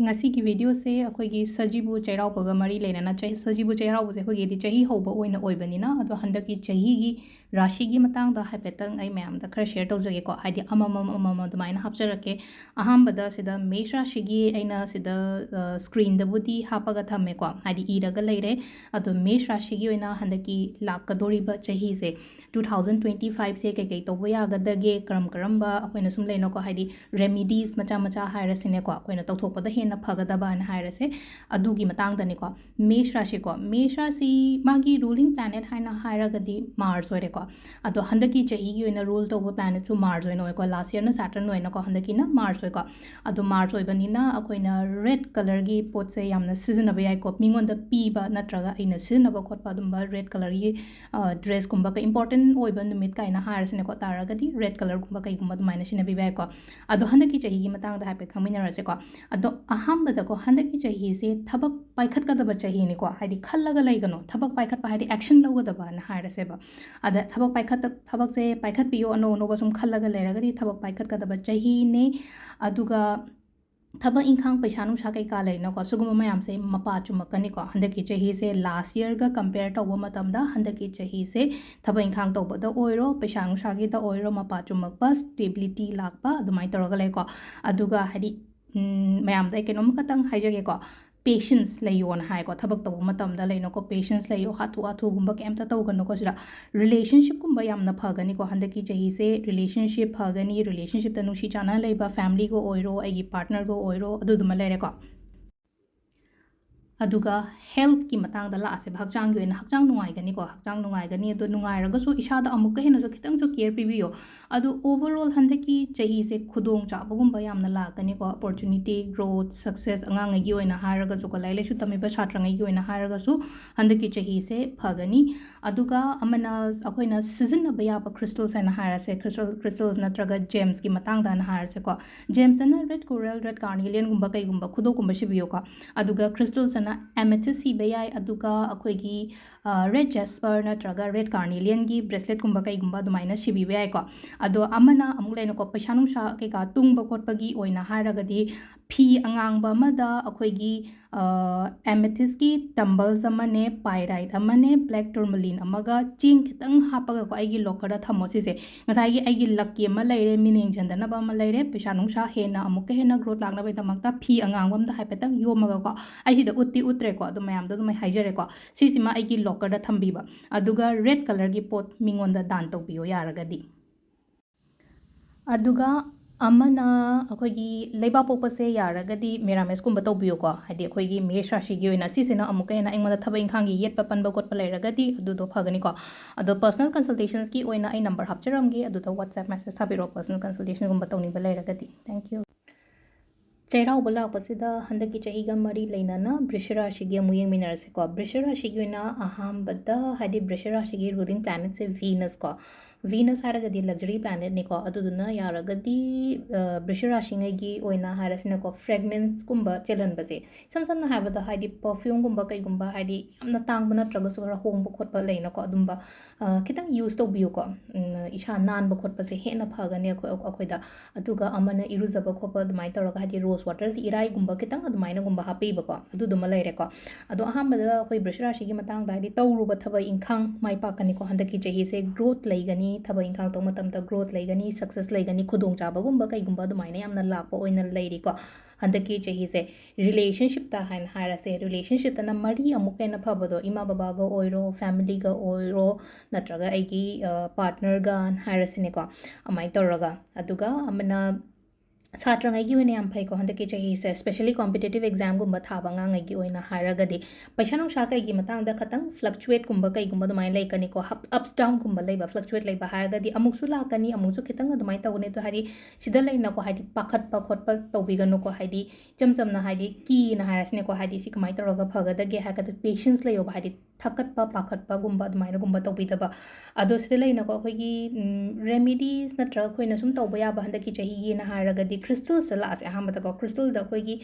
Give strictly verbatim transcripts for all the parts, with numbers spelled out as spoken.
ꯉꯁꯤꯒꯤ videoꯁꯦ ꯑꯩꯈꯣꯏꯒꯤ ꯁꯖꯤꯕꯨ ꯆꯩꯔꯥꯎꯕꯒ ꯃꯔꯤ ꯂꯩꯅꯅ, ꯆꯍꯤ, ꯁꯖꯤꯕꯨ ꯆꯩꯔꯥꯎꯕꯁꯦ ꯑꯩꯈꯣꯏꯒꯤꯗꯤ ꯆꯍꯤ ꯍꯧꯕ ꯑꯣꯏꯅ ꯑꯣꯏꯕꯅꯤꯅ, ꯑꯗꯣ ꯍꯟꯗꯛꯀꯤ ꯆꯍꯤꯒꯤ ꯔꯥꯁꯤꯒꯤ ꯃꯇꯥꯡꯗ ꯍꯥꯏꯐꯦꯠꯇꯪ ꯑꯩ ꯃꯌꯥꯝꯗ ꯈꯔ share ꯇꯧꯖꯒꯦꯀꯣ, ꯍꯥꯏꯗꯤ ꯑꯃꯃꯝ ꯑꯃꯃꯝ ꯑꯗꯨꯃꯥꯏꯅ ꯍꯥꯞꯆꯔꯛꯀꯦ꯫ ꯑꯍꯥꯟꯕꯗ ꯁꯤꯗ ꯃꯦꯁ ꯔꯥꯁꯤꯒꯤ ꯑꯩꯅ ꯁꯤꯗ, ꯑ, screenꯗꯕꯨꯗꯤ ꯍꯥꯞꯄꯒ ꯊꯝꯃꯦꯀꯣ, ꯍꯥꯏꯗꯤ ꯏꯔꯒ ꯂꯩꯔꯦ꯫ ꯑꯗꯣ ꯃꯦꯁ ꯔꯥꯁꯤꯒꯤ ꯑꯣꯏꯅ ꯍꯟꯗꯛꯀꯤ ꯂꯥꯛꯀꯗꯧꯔꯤꯕ ꯆꯍꯤꯁꯦ, two thousand twenty fiveꯁꯦ ꯀꯩꯀꯩ ꯇꯧꯕ ꯌꯥꯒꯗꯒꯦ, ꯀꯔꯝ ꯀꯔꯝꯕ ꯑꯩꯈꯣꯏꯅ ꯁꯨꯝ ꯂꯩꯅꯀꯣ, ꯍꯥꯏꯗꯤ remedies ꯃꯆꯥ ꯃꯆꯥ ꯍꯥꯏꯔꯁꯤꯅꯦꯀꯣ, ꯑꯩꯈꯣꯏꯅ ꯇꯧꯊꯣꯛꯄꯗ ꯍꯦꯟꯅ ꯐꯒꯗꯕꯅ ꯍꯥꯏꯔꯁꯦ, ꯑꯗꯨꯒꯤ ꯃꯇꯥꯡꯗꯅꯤꯀꯣ꯫ ꯃꯦꯁ ꯔꯥꯁꯤꯀꯣ, ꯃꯦꯁ ꯔꯥꯁꯤ ꯃꯥꯒꯤ ruling planet ꯍꯥꯏꯅ ꯍꯥꯏꯔꯒꯗꯤ ꯃꯥꯔꯁ ꯑꯣꯏꯔꯦꯀꯣ꯫ ꯑꯗꯣ ꯍꯟꯗꯛꯀꯤ ꯆꯍꯤꯒꯤ ꯑꯣꯏꯅ rule ꯇꯧꯕ planetꯁꯨ ꯃꯥꯔꯁ ꯑꯣꯏꯅ ꯑꯣꯏꯀꯣ, last yearꯅ Saturn ꯑꯣꯏꯅꯀꯣ, ꯍꯟꯗꯛꯀꯤꯅ ꯃꯥꯔꯁ ꯑꯣꯏꯀꯣ꯫ ꯑꯗꯣ ꯃꯥꯔꯁ ꯑꯣꯏꯕꯅꯤꯅ ꯑꯩꯈꯣꯏꯅ red colourꯒꯤ ꯄꯣꯠꯁꯦ ꯌꯥꯝꯅ ꯁꯤꯖꯤꯟꯅꯕ ꯌꯥꯏꯀꯣ, ꯃꯤꯉꯣꯟꯗ ꯄꯤꯕ ꯅꯠꯇ꯭ꯔꯒ ꯑꯩꯅ ꯁꯤꯖꯤꯟꯅꯕ ꯈꯣꯠꯄ ꯑꯗꯨꯝꯕ red colourꯒꯤ, ꯑ, dressꯀꯨꯝꯕ ꯀ-, important ꯑꯣꯏꯕ ꯅꯨꯃꯤꯠ ꯀꯥꯏꯅ ꯍꯥꯏꯔꯁꯤꯅꯦꯀꯣ, ꯇꯥꯔꯒꯗꯤ red colourꯒꯨꯝꯕ ꯀꯩꯒꯨꯝꯕ ꯑꯗꯨꯃꯥꯏꯅ ꯁꯤꯖꯤꯟꯅꯕꯤꯕ ꯌꯥꯏꯀꯣ꯫ ꯑꯗꯣ ꯍꯟꯗꯛꯀꯤ ꯆꯍꯤꯒꯤ ꯃꯇꯥꯡꯗ ꯍꯥꯏꯐꯦꯠ ꯈꯪꯃꯤꯟꯅꯔꯁꯦꯀꯣ꯫ ꯑꯗꯣ ꯑꯍꯥꯟꯕꯗꯀꯣ, ꯍꯟꯗꯛꯀꯤ ꯆꯍꯤꯁꯦ ꯊꯕꯛ ꯄꯥꯏꯈꯠꯀꯗꯕ ꯆꯍꯤꯅꯤꯀꯣ, ꯍꯥꯏꯗꯤ ꯈꯜꯂꯒ ꯂꯩꯒꯅꯣ, ꯊꯕꯛ ꯄꯥꯏꯈꯠꯄ ꯍꯥꯏꯗꯤ action ꯂꯧꯒꯗꯕꯅ ꯍꯥꯏꯔꯁꯦꯕ꯫ ꯑꯗ ꯊꯕꯛ ꯄꯥꯏꯈꯠꯇ-, ꯊꯕꯛꯁꯦ ꯄꯥꯏꯈꯠꯄꯤꯌꯣ, ꯑꯅꯧ ꯑꯅꯧꯕ ꯁꯨꯝ ꯈꯜꯂꯒ ꯂꯩꯔꯒꯗꯤ ꯊꯕꯛ ꯄꯥꯏꯈꯠꯀꯗꯕ ꯆꯍꯤꯅꯦ꯫ ꯑꯗꯨꯒ ꯊꯕꯛ ꯏꯪꯈꯥꯡ, ꯄꯩꯁꯥ ꯅꯨꯡꯁꯥ ꯀꯩꯀꯥ ꯂꯩꯅꯀꯣ, ꯁꯤꯒꯨꯝꯕ ꯃꯌꯥꯝꯁꯦ ꯃꯄꯥ ꯆꯨꯝꯃꯛꯀꯅꯤꯀꯣ꯫ ꯍꯟꯗꯛꯀꯤ ꯆꯍꯤꯁꯦ last yearꯒ compare ꯇꯧꯕ ꯃꯇꯝꯗ ꯍꯟꯗꯛꯀꯤ ꯆꯍꯤꯁꯦ ꯊꯕꯛ ꯏꯪꯈꯥꯡ ꯇꯧꯕꯗ ꯑꯣꯏꯔꯣ, ꯄꯩꯁꯥ ꯅꯨꯡꯁꯥꯒꯤꯗ ꯑꯣꯏꯔꯣ, ꯃꯄꯥ ꯆꯨꯝꯃꯛꯄ, stability ꯂꯥꯛꯄ ꯑꯗꯨꯃꯥꯏꯅ ꯇꯧꯔꯒ ꯂꯩꯀꯣ꯫ ꯑꯗꯨꯒ ꯍꯥꯏꯗꯤ, ꯎꯝ, ꯃꯌꯥꯝꯗ ꯑꯩ ꯀꯩꯅꯣꯝ ꯈꯛꯇꯪ ꯍꯥꯏꯖꯒꯦꯀꯣ, patience ꯂꯩꯌꯣꯅ ꯍꯥꯏꯀꯣ꯫ ꯊꯕꯛ ꯇꯧꯕ ꯃꯇꯝꯗ ꯂꯩꯅꯀꯣ, patience ꯂꯩꯌꯣ, ꯍꯥꯊꯨ ꯍꯥꯊꯨꯒꯨꯝꯕ ꯀꯩꯝꯇ ꯇꯧꯒꯅꯨꯀꯣ꯫ ꯁꯤꯗ relationshipꯀꯨꯝꯕ ꯌꯥꯝꯅ ꯐꯒꯅꯤꯀꯣ ꯍꯟꯗꯛꯀꯤ ꯆꯍꯤꯁꯦ꯫ Relationship ꯐꯒꯅꯤ, relationshipꯇ ꯅꯨꯡꯁꯤ ꯆꯥꯟꯅꯅ ꯂꯩꯕ, familyꯒ ꯑꯣꯏꯔꯣ, ꯑꯩꯒꯤ partnerꯒ ꯑꯣꯏꯔꯣ, ꯑꯗꯨꯗꯨꯃ ꯂꯩꯔꯦꯀꯣ꯫ ꯑꯗꯨꯒ healthꯀꯤ ꯃꯇꯥꯡꯗ ꯂꯥꯛꯑꯁꯦꯕ, ꯍꯛꯆꯥꯡꯒꯤ ꯑꯣꯏꯅ ꯍꯛꯆꯥꯡ ꯅꯨꯡꯉꯥꯏꯒꯅꯤꯀꯣ, ꯍꯛꯆꯥꯡ ꯅꯨꯡꯉꯥꯏꯒꯅꯤ꯫ ꯑꯗꯣ ꯅꯨꯡꯉꯥꯏꯔꯒꯁꯨ ꯏꯁꯥꯗ ꯑꯃꯨꯛꯀ ꯍꯦꯟꯅꯁꯨ ꯈꯤꯇꯪꯁꯨ care ꯄꯤꯕꯤꯌꯣ꯫ ꯑꯗꯣ overall ꯍꯟꯗꯛꯀꯤ ꯆꯍꯤꯁꯦ ꯈꯨꯗꯣꯡ ꯆꯥꯕꯒꯨꯝꯕ ꯌꯥꯝꯅ ꯂꯥꯛꯀꯅꯤꯀꯣ, opportunity, growth, success, ꯑꯉꯥꯡꯉꯩꯒꯤ ꯑꯣꯏꯅ ꯍꯥꯏꯔꯒꯁꯨꯀꯣ, ꯂꯥꯏꯔꯤꯛ ꯂꯥꯏꯁꯨ ꯇꯝꯃꯤꯕ ꯁꯥꯇ꯭ꯔꯉꯩꯒꯤ ꯑꯣꯏꯅ ꯍꯥꯏꯔꯒꯁꯨ ꯍꯟꯗꯛꯀꯤ ꯆꯍꯤꯁꯦ ꯐꯒꯅꯤ꯫ ꯑꯗꯨꯒ ꯑꯃꯅ ꯑꯩꯈꯣꯏꯅ ꯁꯤꯖꯤꯟꯅꯕ ꯌꯥꯕ crystals ꯍꯥꯏꯅ ꯍꯥꯏꯔꯁꯦ, crystal, crystals ꯅꯠꯇ꯭ꯔꯒ gemsꯀꯤ ꯃꯇꯥꯡꯗ ꯍꯥꯏꯅ ꯍꯥꯏꯔꯁꯦꯀꯣ꯫ Gemsꯇꯅ red coral, red carnelianꯒꯨꯝꯕ ꯀꯩꯒꯨꯝꯕ ꯈꯨꯗꯣꯞꯀꯨꯝꯕ ꯁꯤꯕꯤꯌꯣꯀꯣ꯫ ꯑꯗꯨꯒ crystals ꯑꯅ amethyst ꯁꯤꯕ ꯌꯥꯏ, ꯑꯗꯨꯒ ꯑꯩꯈꯣꯏꯒꯤ, ꯑ, red jasper ꯅꯠꯇ꯭ꯔꯒ red carnelianꯒꯤ braceletꯀꯨꯝꯕ ꯀꯩꯒꯨꯝꯕ ꯑꯗꯨꯃꯥꯏꯅ ꯁꯤꯕꯤꯕ ꯌꯥꯏꯀꯣ꯫ ꯑꯗꯣ ꯑꯃꯅ ꯑꯃꯨꯛ ꯂꯩꯅꯀꯣ, ꯄꯩꯁꯥ ꯅꯨꯡꯁꯥ ꯀꯩꯀꯥ ꯇꯨꯡꯕ ꯈꯣꯠꯄꯒꯤ ꯑꯣꯏꯅ ꯍꯥꯏꯔꯒꯗꯤ ꯐꯤ ꯑꯉꯥꯡꯕ ꯑꯃꯗ ꯑꯩꯈꯣꯏꯒꯤ ꯑꯦꯃꯦꯊꯤꯁꯀꯤ ꯇꯝꯕꯜꯁ ꯑꯃꯅꯦ, ꯄꯥꯏꯔꯥꯏꯠ ꯑꯃꯅꯦ, ꯕ꯭ꯂꯦꯛ ꯇꯨꯔꯃꯂꯤꯟ ꯑꯃꯒ ꯆꯦꯡ ꯈꯤꯇꯪ ꯍꯥꯞꯄꯒꯀꯣ ꯑꯩꯒꯤ ꯂꯣꯀꯔꯗ ꯊꯝꯃꯣ ꯁꯤꯁꯦ꯫ ꯉꯁꯥꯏꯒꯤ ꯑꯩꯒꯤ ꯂꯛꯀꯤ ꯑꯃ ꯂꯩꯔꯦ, ꯃꯤꯅ ꯌꯦꯡꯁꯤꯟꯗꯅꯕ ꯑꯃ ꯂꯩꯔꯦ, ꯄꯩꯁꯥ ꯅꯨꯡꯁꯥ ꯍꯦꯟꯅ ꯑꯃꯨꯛꯀ ꯍꯦꯟꯅ ꯒ꯭ꯔꯣꯠ ꯂꯥꯛꯅꯕꯒꯤꯗꯃꯛꯇ ꯐꯤ ꯑꯉꯥꯡꯕ ꯑꯝꯗ ꯍꯥꯏꯐꯦꯠꯇꯪ ꯌꯣꯝꯃꯒꯀꯣ, ꯑꯩ ꯁꯤꯗ ꯎꯠꯇꯤ ꯎꯠꯇ꯭ꯔꯦꯀꯣ, ꯑꯗꯨ ꯃꯌꯥꯝꯗꯣ ꯑꯗꯨꯝ ꯑꯩ ꯍꯥꯏꯖꯔꯦꯀꯣ꯫ ꯁꯤꯁꯤꯃ ꯑꯩꯒꯤ ꯂꯣꯀꯔꯗ ꯊꯝꯕꯤꯕ, ꯑꯗꯨꯒ ꯔꯦꯗ ꯀꯂꯔꯒꯤ ꯄꯣꯠ ꯃꯤꯉꯣꯟꯗ ꯗꯥꯟ ꯇꯧꯕꯤꯌꯣ ꯌꯥꯔꯒꯗꯤ꯫ ꯑꯗꯨꯒ ꯑꯃꯅ ꯑꯩꯈꯣꯏꯒꯤ ꯂꯩꯕꯥꯛꯄꯣꯛꯄꯁꯦ ꯌꯥꯔꯒꯗꯤ ꯃꯦꯔꯥꯃꯦꯁꯀꯨꯝꯕ ꯇꯧꯕꯤꯌꯨꯀꯣ, ꯍꯥꯏꯗꯤ ꯑꯩꯈꯣꯏꯒꯤ ꯃꯦꯁ ꯔꯥꯁꯤꯒꯤ ꯑꯣꯏꯅ꯫ ꯁꯤꯁꯤꯅ ꯑꯃꯨꯛꯀ ꯍꯦꯟꯅ ꯑꯩꯉꯣꯟꯗ ꯊꯕꯛ ꯏꯪꯈꯥꯡꯒꯤ ꯌꯦꯠꯄ ꯄꯟꯕ ꯈꯣꯠꯄ ꯂꯩꯔꯒꯗꯤ ꯑꯗꯨꯗꯣ ꯐꯒꯅꯤꯀꯣ꯫ ꯑꯗꯣ ꯄꯔꯁꯅꯦꯜ ꯀꯟꯁꯜꯇꯦꯁꯟꯁꯀꯤ ꯑꯣꯏꯅ ꯑꯩ ꯅꯝꯕꯔ ꯍꯥꯞꯆꯔꯝꯒꯦ, ꯑꯗꯨꯗ WhatsApp ꯃꯦꯁꯦꯖ ꯊꯥꯕꯤꯔꯛꯑꯣ, ꯄꯔꯁꯅꯦꯜ ꯀꯟꯁꯜꯇꯦꯁꯟꯒꯨꯝꯕ ꯇꯧꯅꯤꯡꯕ ꯂꯩꯔꯒꯗꯤ꯫ Thank you. ꯆꯩꯔꯥꯎꯕ ꯂꯥꯛꯄꯁꯤꯗ ꯍꯟꯗꯛꯀꯤ ꯆꯍꯤꯒ ꯃꯔꯤ ꯂꯩꯅꯅ ꯕ꯭ꯔꯤꯁ ꯔꯥꯁꯤꯒꯤ ꯑꯃꯨꯛ ꯌꯦꯡꯃꯤꯟꯅꯔꯁꯤꯀꯣ꯫ ꯕ꯭ꯔꯤꯁ ꯔꯥꯁꯤꯒꯤ ꯑꯣꯏꯅ ꯑꯍꯥꯟꯕꯗ, ꯍꯥꯏꯗꯤ ꯕ꯭ꯔꯤꯁ ꯔꯥꯁꯤꯒꯤ ꯔꯨꯂꯤꯡ ꯄ꯭ꯂꯥꯅꯦꯠꯁꯦ ꯚꯤꯅꯁ ꯀꯣ꯫ ꯚꯤꯅꯁ ꯍꯥꯏꯔꯒꯗꯤ ꯂꯛꯖꯔꯤ ꯄ꯭ꯂꯥꯅꯦꯠꯅꯤꯀꯣ꯫ ꯑꯗꯨꯗꯨꯅ ꯌꯥꯔꯒꯗꯤ, ꯑ, ꯕ꯭ꯔꯤꯁ ꯔꯥꯁꯤꯉꯩꯒꯤ ꯑꯣꯏꯅ ꯍꯥꯏꯔꯁꯤꯅꯀꯣ, ꯐ꯭ꯔꯦꯒ꯭ꯔꯦꯟꯁꯀꯨꯝꯕ ꯆꯦꯜꯍꯟꯕꯁꯦ, ꯏꯁꯝ ꯁꯝꯅ ꯍꯥꯏꯔꯕꯗ, ꯍꯥꯏꯗꯤ ꯄꯔꯐ꯭ꯌꯨꯝꯒꯨꯝꯕ ꯀꯩꯒꯨꯝꯕ, ꯍꯥꯏꯗꯤ ꯌꯥꯝꯅ ꯇꯥꯡꯕ ꯅꯠꯇ꯭ꯔꯒꯁꯨ ꯈꯔ ꯍꯣꯡꯕ ꯈꯣꯠꯄ ꯂꯩꯅꯀꯣ, ꯑꯗꯨꯝꯕ, ꯑ, ꯈꯤꯇꯪ ꯌꯨꯁ ꯇꯧꯕꯤꯌꯨꯀꯣ꯫ ꯎꯝ, ꯏꯁꯥ ꯅꯥꯟꯕ ꯈꯣꯠꯄꯁꯦ ꯍꯦꯟꯅ ꯐꯒꯅꯤ ꯑꯩꯈꯣꯏ, ꯑꯩꯈꯣꯏꯗ꯫ ꯑꯗꯨꯒ ꯑꯃꯅ ꯏꯔꯨꯖꯕ ꯈꯣꯠꯄ ꯑꯗꯨꯃꯥꯏꯅ ꯇꯧꯔꯒ, ꯍꯥꯏꯗꯤ ꯔꯣꯁ ꯋꯥꯇꯔꯁꯦ ꯏꯔꯥꯏꯒꯨꯝꯕ ꯈꯤꯇꯪ ꯑꯗꯨꯃꯥꯏꯅꯒꯨꯝꯕ ꯍꯥꯞꯄꯤꯕꯀꯣ, ꯑꯗꯨꯗꯨꯃ ꯂꯩꯔꯦꯀꯣ꯫ ꯑꯗꯣ ꯑꯍꯥꯟꯕꯗ ꯑꯩꯈꯣꯏ ꯕ꯭ꯔꯤꯁ ꯔꯥꯁꯤꯒꯤ ꯃꯇꯥꯡꯗ, ꯍꯥꯏꯗꯤ ꯇꯧꯔꯨꯕ ꯊꯕꯛ ꯏꯪꯈꯥꯡ ꯃꯥꯏ ꯄꯥꯛꯀꯅꯤꯀꯣ꯫ ꯍꯟꯗꯛꯀꯤ ꯆꯍꯤꯁꯦ ꯒ꯭ꯔꯣꯠ ꯂꯩꯒꯅꯤ, ꯊꯕꯛ ꯏꯪꯈꯥꯡ ꯇꯧꯕ ꯃꯇꯝꯗ ꯒ꯭ꯔꯣꯠ ꯂꯩꯒꯅꯤ, ꯁꯛꯁꯦꯁ ꯂꯩꯒꯅꯤ, ꯈꯨꯗꯣꯡꯆꯥꯕꯒꯨꯝꯕ ꯀꯩꯒꯨꯝꯕ ꯑꯗꯨꯃꯥꯏꯅ ꯌꯥꯝꯅ ꯂꯥꯛꯄ ꯑꯣꯏꯅ ꯂꯩꯔꯤꯀꯣ ꯍꯟꯗꯛꯀꯤ ꯆꯍꯤꯁꯦ꯫ ꯔꯤꯂꯦꯁꯟꯁꯤꯞꯇ ꯍꯥꯏꯅ ꯍꯥꯏꯔꯁꯦ, ꯔꯤꯂꯦꯁꯟꯁꯤꯞꯇꯅ ꯃꯔꯤ ꯑꯃꯨꯛꯀ ꯍꯦꯟꯅ ꯐꯕꯗꯣ, ꯏꯃꯥ ꯕꯕꯥꯒ ꯑꯣꯏꯔꯣ, ꯐꯦꯃꯤꯂꯤꯒ ꯑꯣꯏꯔꯣ, ꯅꯠꯇ꯭ꯔꯒ ꯑꯩꯒꯤ, ꯑ, ꯄꯥꯔꯠꯅꯔꯒ ꯍꯥꯏꯔꯁꯤꯅꯦꯀꯣ, ꯑꯗꯨꯃꯥꯏꯅ ꯇꯧꯔꯒ꯫ ꯑꯗꯨꯒ ꯑꯃꯅ ꯁꯥꯇ꯭ꯔꯉꯩꯒꯤ ꯑꯣꯏꯅ ꯌꯥꯝ ꯐꯩꯀꯣ ꯍꯟꯗꯛꯀꯤ ꯆꯍꯤꯁꯦ, especially competitive examꯒꯨꯝꯕ ꯊꯥꯕ ꯑꯉꯥꯡꯉꯩꯒꯤ ꯑꯣꯏꯅ ꯍꯥꯏꯔꯒꯗꯤ꯫ ꯄꯩꯁꯥ ꯅꯨꯡꯁꯥ ꯀꯩꯒꯤ ꯃꯇꯥꯡꯗ ꯈꯇꯪ fluctuateꯀꯨꯝꯕ ꯀꯩꯒꯨꯝꯕ ꯑꯗꯨꯃꯥꯏꯅ ꯂꯩꯀꯅꯤꯀꯣ, ꯍꯞ-, ups downꯒꯨꯝꯕ ꯂꯩꯕ, fluctuate ꯂꯩꯕ ꯍꯥꯏꯔꯒꯗꯤ ꯑꯃꯨꯛꯁꯨ ꯂꯥꯛꯀꯅꯤ, ꯑꯃꯨꯛꯁꯨ ꯈꯤꯇꯪ ꯑꯗꯨꯃꯥꯏꯅ ꯇꯧꯒꯅꯤ꯫ ꯑꯗꯣ ꯍꯥꯏꯗꯤ ꯁꯤꯗ ꯂꯩꯅꯀꯣ, ꯍꯥꯏꯗꯤ ꯄꯥꯈꯠꯄ ꯈꯣꯠꯄ ꯇꯧꯕꯤꯒꯅꯨꯀꯣ, ꯍꯥꯏꯗꯤ ꯏꯆꯝ ꯆꯝꯅ ꯍꯥꯏꯗꯤ ꯀꯤꯅ ꯍꯥꯏꯔꯁꯤꯅꯦꯀꯣ, ꯍꯥꯏꯗꯤ ꯁꯤ ꯀꯃꯥꯏꯅ ꯇꯧꯔꯒ ꯐꯒꯗꯒꯦ ꯍꯥꯏꯔꯒꯗꯤ patience ꯂꯩꯌꯣꯕ, ꯍꯥꯏꯗꯤ ꯊꯛꯀꯠꯄ ꯄꯥꯈꯠꯄꯒꯨꯝꯕ ꯑꯗꯨꯃꯥꯏꯅꯒꯨꯝꯕ ꯇꯧꯕꯤꯗꯕ꯫ ꯑꯗꯣ ꯁꯤꯗ ꯂꯩꯅꯀꯣ, ꯑꯩꯈꯣꯏꯒꯤ, ꯎꯝ, remedies ꯅꯠꯇ꯭ꯔꯒ ꯑꯩꯈꯣꯏꯅ ꯁꯨꯝ ꯇꯧꯕ ꯌꯥꯕ ꯍꯟꯗꯛꯀꯤ ꯆꯍꯤꯒꯤꯅ ꯍꯥꯏꯔꯒꯗꯤ crystalꯁꯇ ꯂꯥꯛꯑꯁꯦ꯫ ꯑꯍꯥꯟꯕꯗꯀꯣ, crystalꯗ ꯑꯩꯈꯣꯏꯒꯤ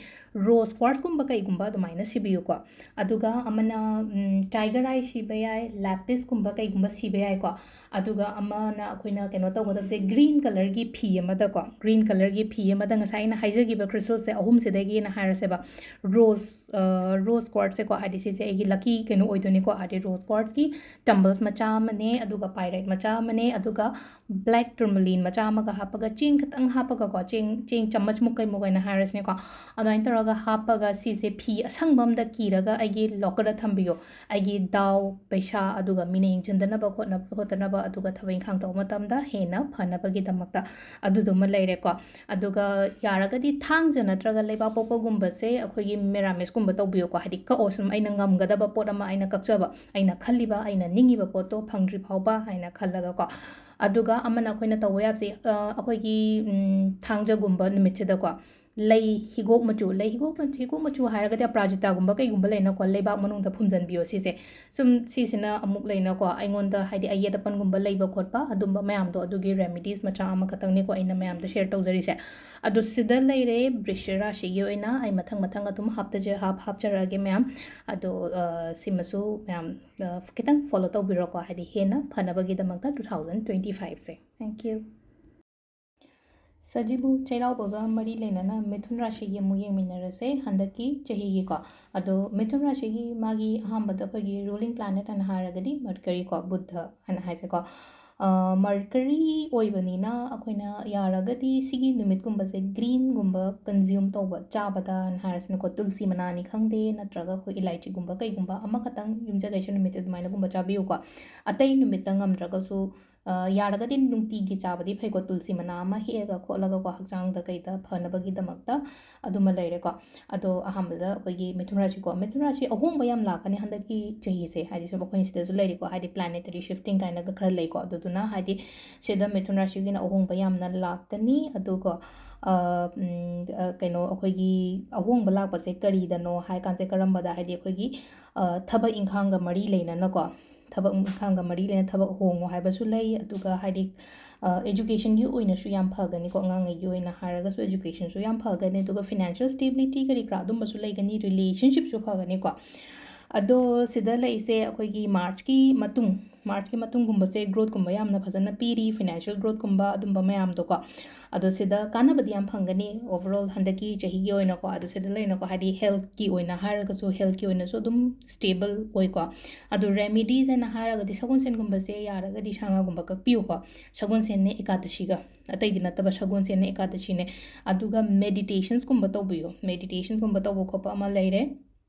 rose quartzꯀꯨꯝꯕ ꯀꯩꯒꯨꯝꯕ ꯑꯗꯨꯃꯥꯏꯅ ꯁꯤꯕꯤꯌꯨꯀꯣ꯫ ꯑꯗꯨꯒ ꯑꯃꯅ, ꯎꯝ, tiger eye ꯁꯤꯕ ꯌꯥꯏ, lappisꯀꯨꯝꯕ ꯀꯩꯒꯨꯝꯕ ꯁꯤꯕ ꯌꯥꯏꯀꯣ꯫ ꯑꯗꯨꯒ ꯑꯃꯅ ꯑꯩꯈꯣꯏꯅ ꯀꯩꯅꯣ ꯇꯧꯒꯗꯕꯁꯦ, ꯒ꯭ꯔꯤꯟ ꯀꯂꯔꯒꯤ ꯐꯤ ꯑꯃꯗꯀꯣ, ꯒ꯭ꯔꯤꯟ ꯀꯂꯔꯒꯤ ꯐꯤ ꯑꯃꯗ ꯉꯁꯥꯏ ꯑꯩꯅ ꯍꯥꯏꯖꯈꯤꯕ ꯀ꯭ꯔꯤꯁꯇꯜꯁꯦ ꯑꯍꯨꯝꯁꯤꯗꯒꯤꯅ ꯍꯥꯏꯔꯁꯦꯕ, ꯔꯣꯁ, ꯔꯣꯁ ꯀ꯭ꯋꯥꯔꯠꯁꯦꯀꯣ, ꯍꯥꯏꯗꯤ ꯁꯤꯁꯦ ꯑꯩꯒꯤ ꯂꯛꯀꯤ ꯀꯩꯅꯣ ꯑꯣꯏꯗꯣꯏꯅꯤꯀꯣ, ꯍꯥꯏꯗꯤ ꯔꯣꯁ ꯀ꯭ꯋꯥꯔꯠꯁꯀꯤ ꯇꯝꯕꯜꯁ ꯃꯆꯥ ꯑꯃꯅꯦ, ꯑꯗꯨꯒ ꯄꯥꯏꯔꯥꯏꯠ ꯃꯆꯥ ꯑꯃꯅꯦ, ꯑꯗꯨꯒ ꯕ꯭ꯂꯦꯛ ꯇꯨꯔꯃꯂꯤꯟ ꯃꯆꯥ ꯑꯃꯒ ꯍꯥꯞꯄꯒ, ꯆꯦꯡ ꯈꯤꯇꯪ ꯍꯥꯞꯄꯒꯀꯣ, ꯆꯦꯡ, ꯆꯦꯡ ꯆꯥꯃꯁꯃꯨꯛ ꯀꯩꯃꯨꯛ ꯍꯥꯏꯅ ꯍꯥꯏꯔꯁꯤꯅꯦꯀꯣ, ꯑꯗꯨꯃꯥꯏꯅ ꯇꯧꯔꯒ ꯍꯥꯞꯄꯒ ꯁꯤꯁꯦ ꯐꯤ ꯑꯁꯪꯕ ꯑꯃꯗ ꯀꯤꯔꯒ ꯑꯩꯒꯤ ꯂꯣꯀꯔꯗ ꯊꯝꯕꯤꯌꯣ꯫ ꯑꯩꯒꯤ ꯗꯥꯎ, ꯄꯩꯁꯥ, ꯑꯗꯨꯒ ꯃꯤꯅ ꯌꯦꯡꯁꯤꯟꯗꯅꯕ ꯈꯣꯠꯅ-, ꯈꯣꯠꯇꯅꯕ, ꯑꯗꯨꯒ ꯊꯕꯛ ꯏꯪꯈꯥꯡ ꯇꯧꯕ ꯃꯇꯝꯗ ꯍꯦꯟꯅ ꯐꯅꯕꯒꯤꯗꯃꯛꯇ꯫ ꯑꯗꯨꯗꯨꯃ ꯂꯩꯔꯦꯀꯣ꯫ ꯑꯗꯨꯒ ꯌꯥꯔꯒꯗꯤ ꯊꯥꯡꯖ ꯅꯠꯇ꯭ꯔꯒ ꯂꯩꯕꯥꯛꯄꯣꯛꯄꯒꯨꯝꯕꯁꯦ ꯑꯩꯈꯣꯏꯒꯤ ꯃꯦꯔꯥꯃꯦꯁꯀꯨꯝꯕ ꯇꯧꯕꯤꯌꯣꯀꯣ, ꯍꯥꯏꯗꯤ ꯀꯛꯑꯣ, ꯁꯨꯝ ꯑꯩꯅ ꯉꯝꯒꯗꯕ ꯄꯣꯠ ꯑꯃ, ꯑꯩꯅ ꯀꯛꯆꯕ, ꯑꯩꯅ ꯈꯜꯂꯤꯕ, ꯑꯩꯅ ꯅꯤꯡꯉꯤꯕ ꯄꯣꯠꯇꯣ ꯐꯪꯗ꯭ꯔꯤ ꯐꯥꯎꯕ ꯍꯥꯏꯅ ꯈꯜꯂꯒꯀꯣ꯫ ꯑꯗꯨꯒ ꯑꯃꯅ ꯑꯩꯈꯣꯏꯅ ꯇꯧꯕ ꯌꯥꯕꯁꯦ, ꯑ, ꯑꯩꯈꯣꯏꯒꯤ, ꯎꯝ, ꯊꯥꯡꯖꯒꯨꯝꯕ ꯅꯨꯃꯤꯠꯁꯤꯗꯀꯣ, ꯂꯩ ꯍꯤꯒꯣꯛ ꯃꯆꯨ, ꯂꯩ ꯍꯤꯒꯣꯛ ꯃꯆꯨ, ꯍꯤꯒꯣꯛ ꯃꯆꯨ ꯍꯥꯏꯔꯒꯗꯤ ꯑꯄꯔꯥꯖꯤꯇꯥꯒꯨꯝꯕ ꯀꯩꯒꯨꯝꯕ ꯂꯩꯅꯀꯣ, ꯂꯩꯕꯥꯛ ꯃꯅꯨꯡꯗ ꯐꯨꯝꯖꯤꯟꯕꯤꯌꯣ ꯁꯤꯁꯦ꯫ ꯁꯨꯝ ꯁꯤꯁꯤꯅ ꯑꯃꯨꯛ ꯂꯩꯅꯀꯣ, ꯑꯩꯉꯣꯟꯗ ꯍꯥꯏꯗꯤ ꯑꯌꯦꯠ ꯑꯄꯟꯒꯨꯝꯕ ꯂꯩꯕ ꯈꯣꯠꯄ ꯑꯗꯨꯝꯕ ꯃꯌꯥꯝꯗꯣ, ꯑꯗꯨꯒꯤ ꯔꯦꯃꯤꯗꯤꯁ ꯃꯆꯥ ꯑꯃꯈꯛꯇꯪꯅꯤꯀꯣ ꯑꯩꯅ ꯃꯌꯥꯝꯗ ꯁꯦꯌꯔ ꯇꯧꯖꯔꯤꯁꯦ꯫ ꯑꯗꯣ ꯁꯤꯗ ꯂꯩꯔꯦ ꯕ꯭ꯔꯤꯁ ꯔꯥꯁꯤꯒꯤ ꯑꯣꯏꯅ꯫ ꯑꯩ ꯃꯊꯪ ꯃꯊꯪ ꯑꯗꯨꯝ ꯍꯥꯞꯇꯖ-, ꯍꯥꯞ-, ꯍꯥꯞꯆꯔꯛꯑꯒꯦ ꯃꯌꯥꯝ꯫ ꯑꯗꯣ, ꯑ, ꯁꯤꯃꯁꯨ ꯃꯌꯥꯝ, ꯑ, ꯈꯤꯇꯪ ꯐꯣꯂꯣ ꯇꯧꯕꯤꯔꯣꯀꯣ, ꯍꯥꯏꯗꯤ ꯍꯦꯟꯅ ꯐꯅꯕꯒꯤꯗꯃꯛꯇ two thousand twenty five say. Thank you. ꯁꯖꯤꯕꯨ ꯆꯩꯔꯥꯎꯕꯒ ꯃꯔꯤ ꯂꯩꯅꯅ ꯃꯤꯊꯨꯟ ꯔꯥꯁꯤꯒꯤ ꯑꯃꯨꯛ ꯌꯦꯡꯃꯤꯟꯅꯔꯁꯦ ꯍꯟꯗꯛꯀꯤ ꯆꯍꯤꯒꯤꯀꯣ꯫ ꯑꯗꯣ ꯃꯤꯊꯨꯟ ꯔꯥꯁꯤꯒꯤ ꯃꯥꯒꯤ ꯑꯍꯥꯟꯕꯗ ꯑꯩꯈꯣꯏꯒꯤ ruling planet ꯍꯥꯏꯅ ꯍꯥꯏꯔꯒꯗꯤ Mercury ꯀꯣ, ꯕꯨꯙ ꯍꯥꯏꯅ ꯍꯥꯏꯁꯦꯀꯣ꯫ ꯑ, Mercury ꯑꯣꯏꯕꯅꯤꯅ ꯑꯩꯈꯣꯏꯅ ꯌꯥꯔꯒꯗꯤ ꯁꯤꯒꯤ ꯅꯨꯃꯤꯠꯀꯨꯝꯕꯁꯦ greenꯒꯨꯝꯕ consume ꯇꯧꯕ, ꯆꯥꯕꯗ ꯍꯥꯏꯅ ꯍꯥꯏꯔꯁꯤꯅꯀꯣ, ꯇꯨꯜꯁꯤ ꯃꯅꯥꯅꯤ ꯈꯪꯗꯦ, ꯅꯠꯇ꯭ꯔꯒ ꯑꯩꯈꯣꯏ ꯏꯂꯥꯏꯆꯤꯒꯨꯝꯕ ꯀꯩꯒꯨꯝꯕ ꯑꯃꯈꯛꯇꯪ ꯌꯨꯝꯖꯀꯩꯁ ꯅꯨꯃꯤꯠꯁꯦ ꯑꯗꯨꯃꯥꯏꯅꯒꯨꯝꯕ ꯆꯥꯕꯤꯌꯨꯀꯣ꯫ ꯑꯇꯩ ꯅꯨꯃꯤꯠꯇ ꯉꯝꯗ꯭ꯔꯒꯁꯨ, ꯑ, ꯌꯥꯔꯒꯗꯤ ꯅꯨꯡꯇꯤꯒꯤ ꯆꯥꯕꯗꯤ ꯐꯩꯀꯣ, ꯇꯨꯜꯁꯤ ꯃꯅꯥ ꯑꯃ ꯍꯦꯛꯑꯒ ꯈꯣꯠꯂꯒꯀꯣ, ꯍꯛꯆꯥꯡꯗ ꯀꯩꯗ ꯐꯅꯕꯒꯤꯗꯃꯛꯇ꯫ ꯑꯗꯨꯃ ꯂꯩꯔꯦꯀꯣ꯫ ꯑꯗꯣ ꯑꯍꯥꯟꯕꯗ ꯑꯩꯈꯣꯏꯒꯤ ꯃꯤꯊꯨꯟ ꯔꯥꯁꯤꯀꯣ, ꯃꯤꯊꯨꯟ ꯔꯥꯁꯤ ꯑꯍꯣꯡꯕ ꯌꯥꯝ ꯂꯥꯛꯀꯅꯤ ꯍꯟꯗꯛꯀꯤ ꯆꯍꯤꯁꯦ, ꯍꯥꯏꯗꯤ ꯁꯨꯝ ꯑꯩꯈꯣꯏꯅ ꯁꯤꯗꯁꯨ ꯂꯩꯔꯤꯀꯣ, ꯍꯥꯏꯗꯤ planetary shifting ꯀꯥꯏꯅꯒ ꯈꯔ ꯂꯩꯀꯣ, ꯑꯗꯨꯗꯨꯅ ꯍꯥꯏꯗꯤ ꯁꯤꯗ ꯃꯤꯊꯨꯟ ꯔꯥꯁꯤꯒꯤꯅ ꯑꯍꯣꯡꯕ ꯌꯥꯝꯅ ꯂꯥꯛꯀꯅꯤ꯫ ꯑꯗꯨꯒ, ꯑ, ꯎꯝ, ꯑ, ꯀꯩꯅꯣ, ꯑꯩꯈꯣꯏꯒꯤ ꯑꯍꯣꯡꯕ ꯂꯥꯛꯄꯁꯦ ꯀꯔꯤꯗꯅꯣ ꯍꯥꯏ ꯀꯥꯟꯁꯦ, ꯀꯔꯝꯕꯗ, ꯍꯥꯏꯗꯤ ꯑꯩꯈꯣꯏꯒꯤ, ꯑ, ꯊꯕꯛ ꯏꯪꯈꯥꯡꯒ ꯃꯔꯤ ꯂꯩꯅꯅꯀꯣ, ꯊꯕꯛ ꯏꯪꯈꯥꯡꯒ ꯃꯔꯤ ꯂꯩꯅ ꯊꯕꯛ ꯍꯣꯡꯉꯣ ꯍꯥꯏꯕꯁꯨ ꯂꯩ, ꯑꯗꯨꯒ ꯍꯥꯏꯗꯤ, ꯑ, educationꯒꯤ ꯑꯣꯏꯅꯁꯨ ꯌꯥꯝ ꯐꯒꯅꯤꯀꯣ, ꯑꯉꯥꯡꯉꯩꯒꯤ ꯑꯣꯏꯅ ꯍꯥꯏꯔꯒꯁꯨ educationꯁꯨ ꯌꯥꯝ ꯐꯒꯅꯤ, ꯑꯗꯨꯒ financial stability ꯀꯔꯤ ꯀꯔꯥ ꯑꯗꯨꯝꯕꯁꯨ ꯂꯩꯒꯅꯤ, relationshipꯁꯨ ꯐꯒꯅꯤꯀꯣ꯫ ꯑꯗꯣ ꯁꯤꯗ ꯂꯩꯁꯦ ꯑꯩꯈꯣꯏꯒꯤ ꯃꯥꯔꯆꯀꯤ ꯃꯇꯨꯡ, ꯃꯥꯔꯆꯀꯤ ꯃꯇꯨꯡꯒꯨꯝꯕꯁꯦ growthꯀꯨꯝꯕ ꯌꯥꯝꯅ ꯐꯖꯅ ꯄꯤꯔꯤ, financial growthꯀꯨꯝꯕ ꯑꯗꯨꯝꯕ ꯃꯌꯥꯝꯗꯣꯀꯣ꯫ ꯑꯗꯣ ꯁꯤꯗ ꯀꯥꯟꯅꯕꯗꯤ ꯌꯥꯝ ꯐꯪꯒꯅꯤ overall ꯍꯟꯗꯛꯀꯤ ꯆꯍꯤꯒꯤ ꯑꯣꯏꯅꯀꯣ꯫ ꯑꯗꯣ ꯁꯤꯗ ꯂꯩꯅꯀꯣ, ꯍꯥꯏꯗꯤ healthꯀꯤ ꯑꯣꯏꯅ ꯍꯥꯏꯔꯒꯁꯨ, healthꯀꯤ ꯑꯣꯏꯅꯁꯨ ꯑꯗꯨꯝ stable ꯑꯣꯏꯀꯣ꯫ ꯑꯗꯣ remedies ꯍꯥꯏꯅ ꯍꯥꯏꯔꯒꯗꯤ ꯁꯒꯣꯜꯁꯦꯟꯒꯨꯝꯕꯁꯦ ꯌꯥꯔꯒꯗꯤ ꯁꯥ ꯉꯥꯒꯨꯝꯕ ꯀꯛꯄꯤꯌꯨꯀꯣ꯫ ꯁꯒꯣꯜꯁꯦꯟꯅꯦ ꯑꯦꯀꯥꯗꯁꯤꯒ, ꯑꯇꯩꯗꯤ ꯅꯠꯇꯕ ꯁꯒꯣꯜꯁꯦꯟꯅꯦ ꯑꯦꯀꯥꯗꯁꯤꯅꯦ꯫ ꯑꯗꯨꯒ meditationsꯀꯨꯝꯕ ꯇꯧꯕꯤꯌꯨ, meditationsꯀꯨꯝꯕ ꯇꯧꯕ ꯈꯣꯠꯄ ꯑꯃ ꯂꯩꯔꯦ꯫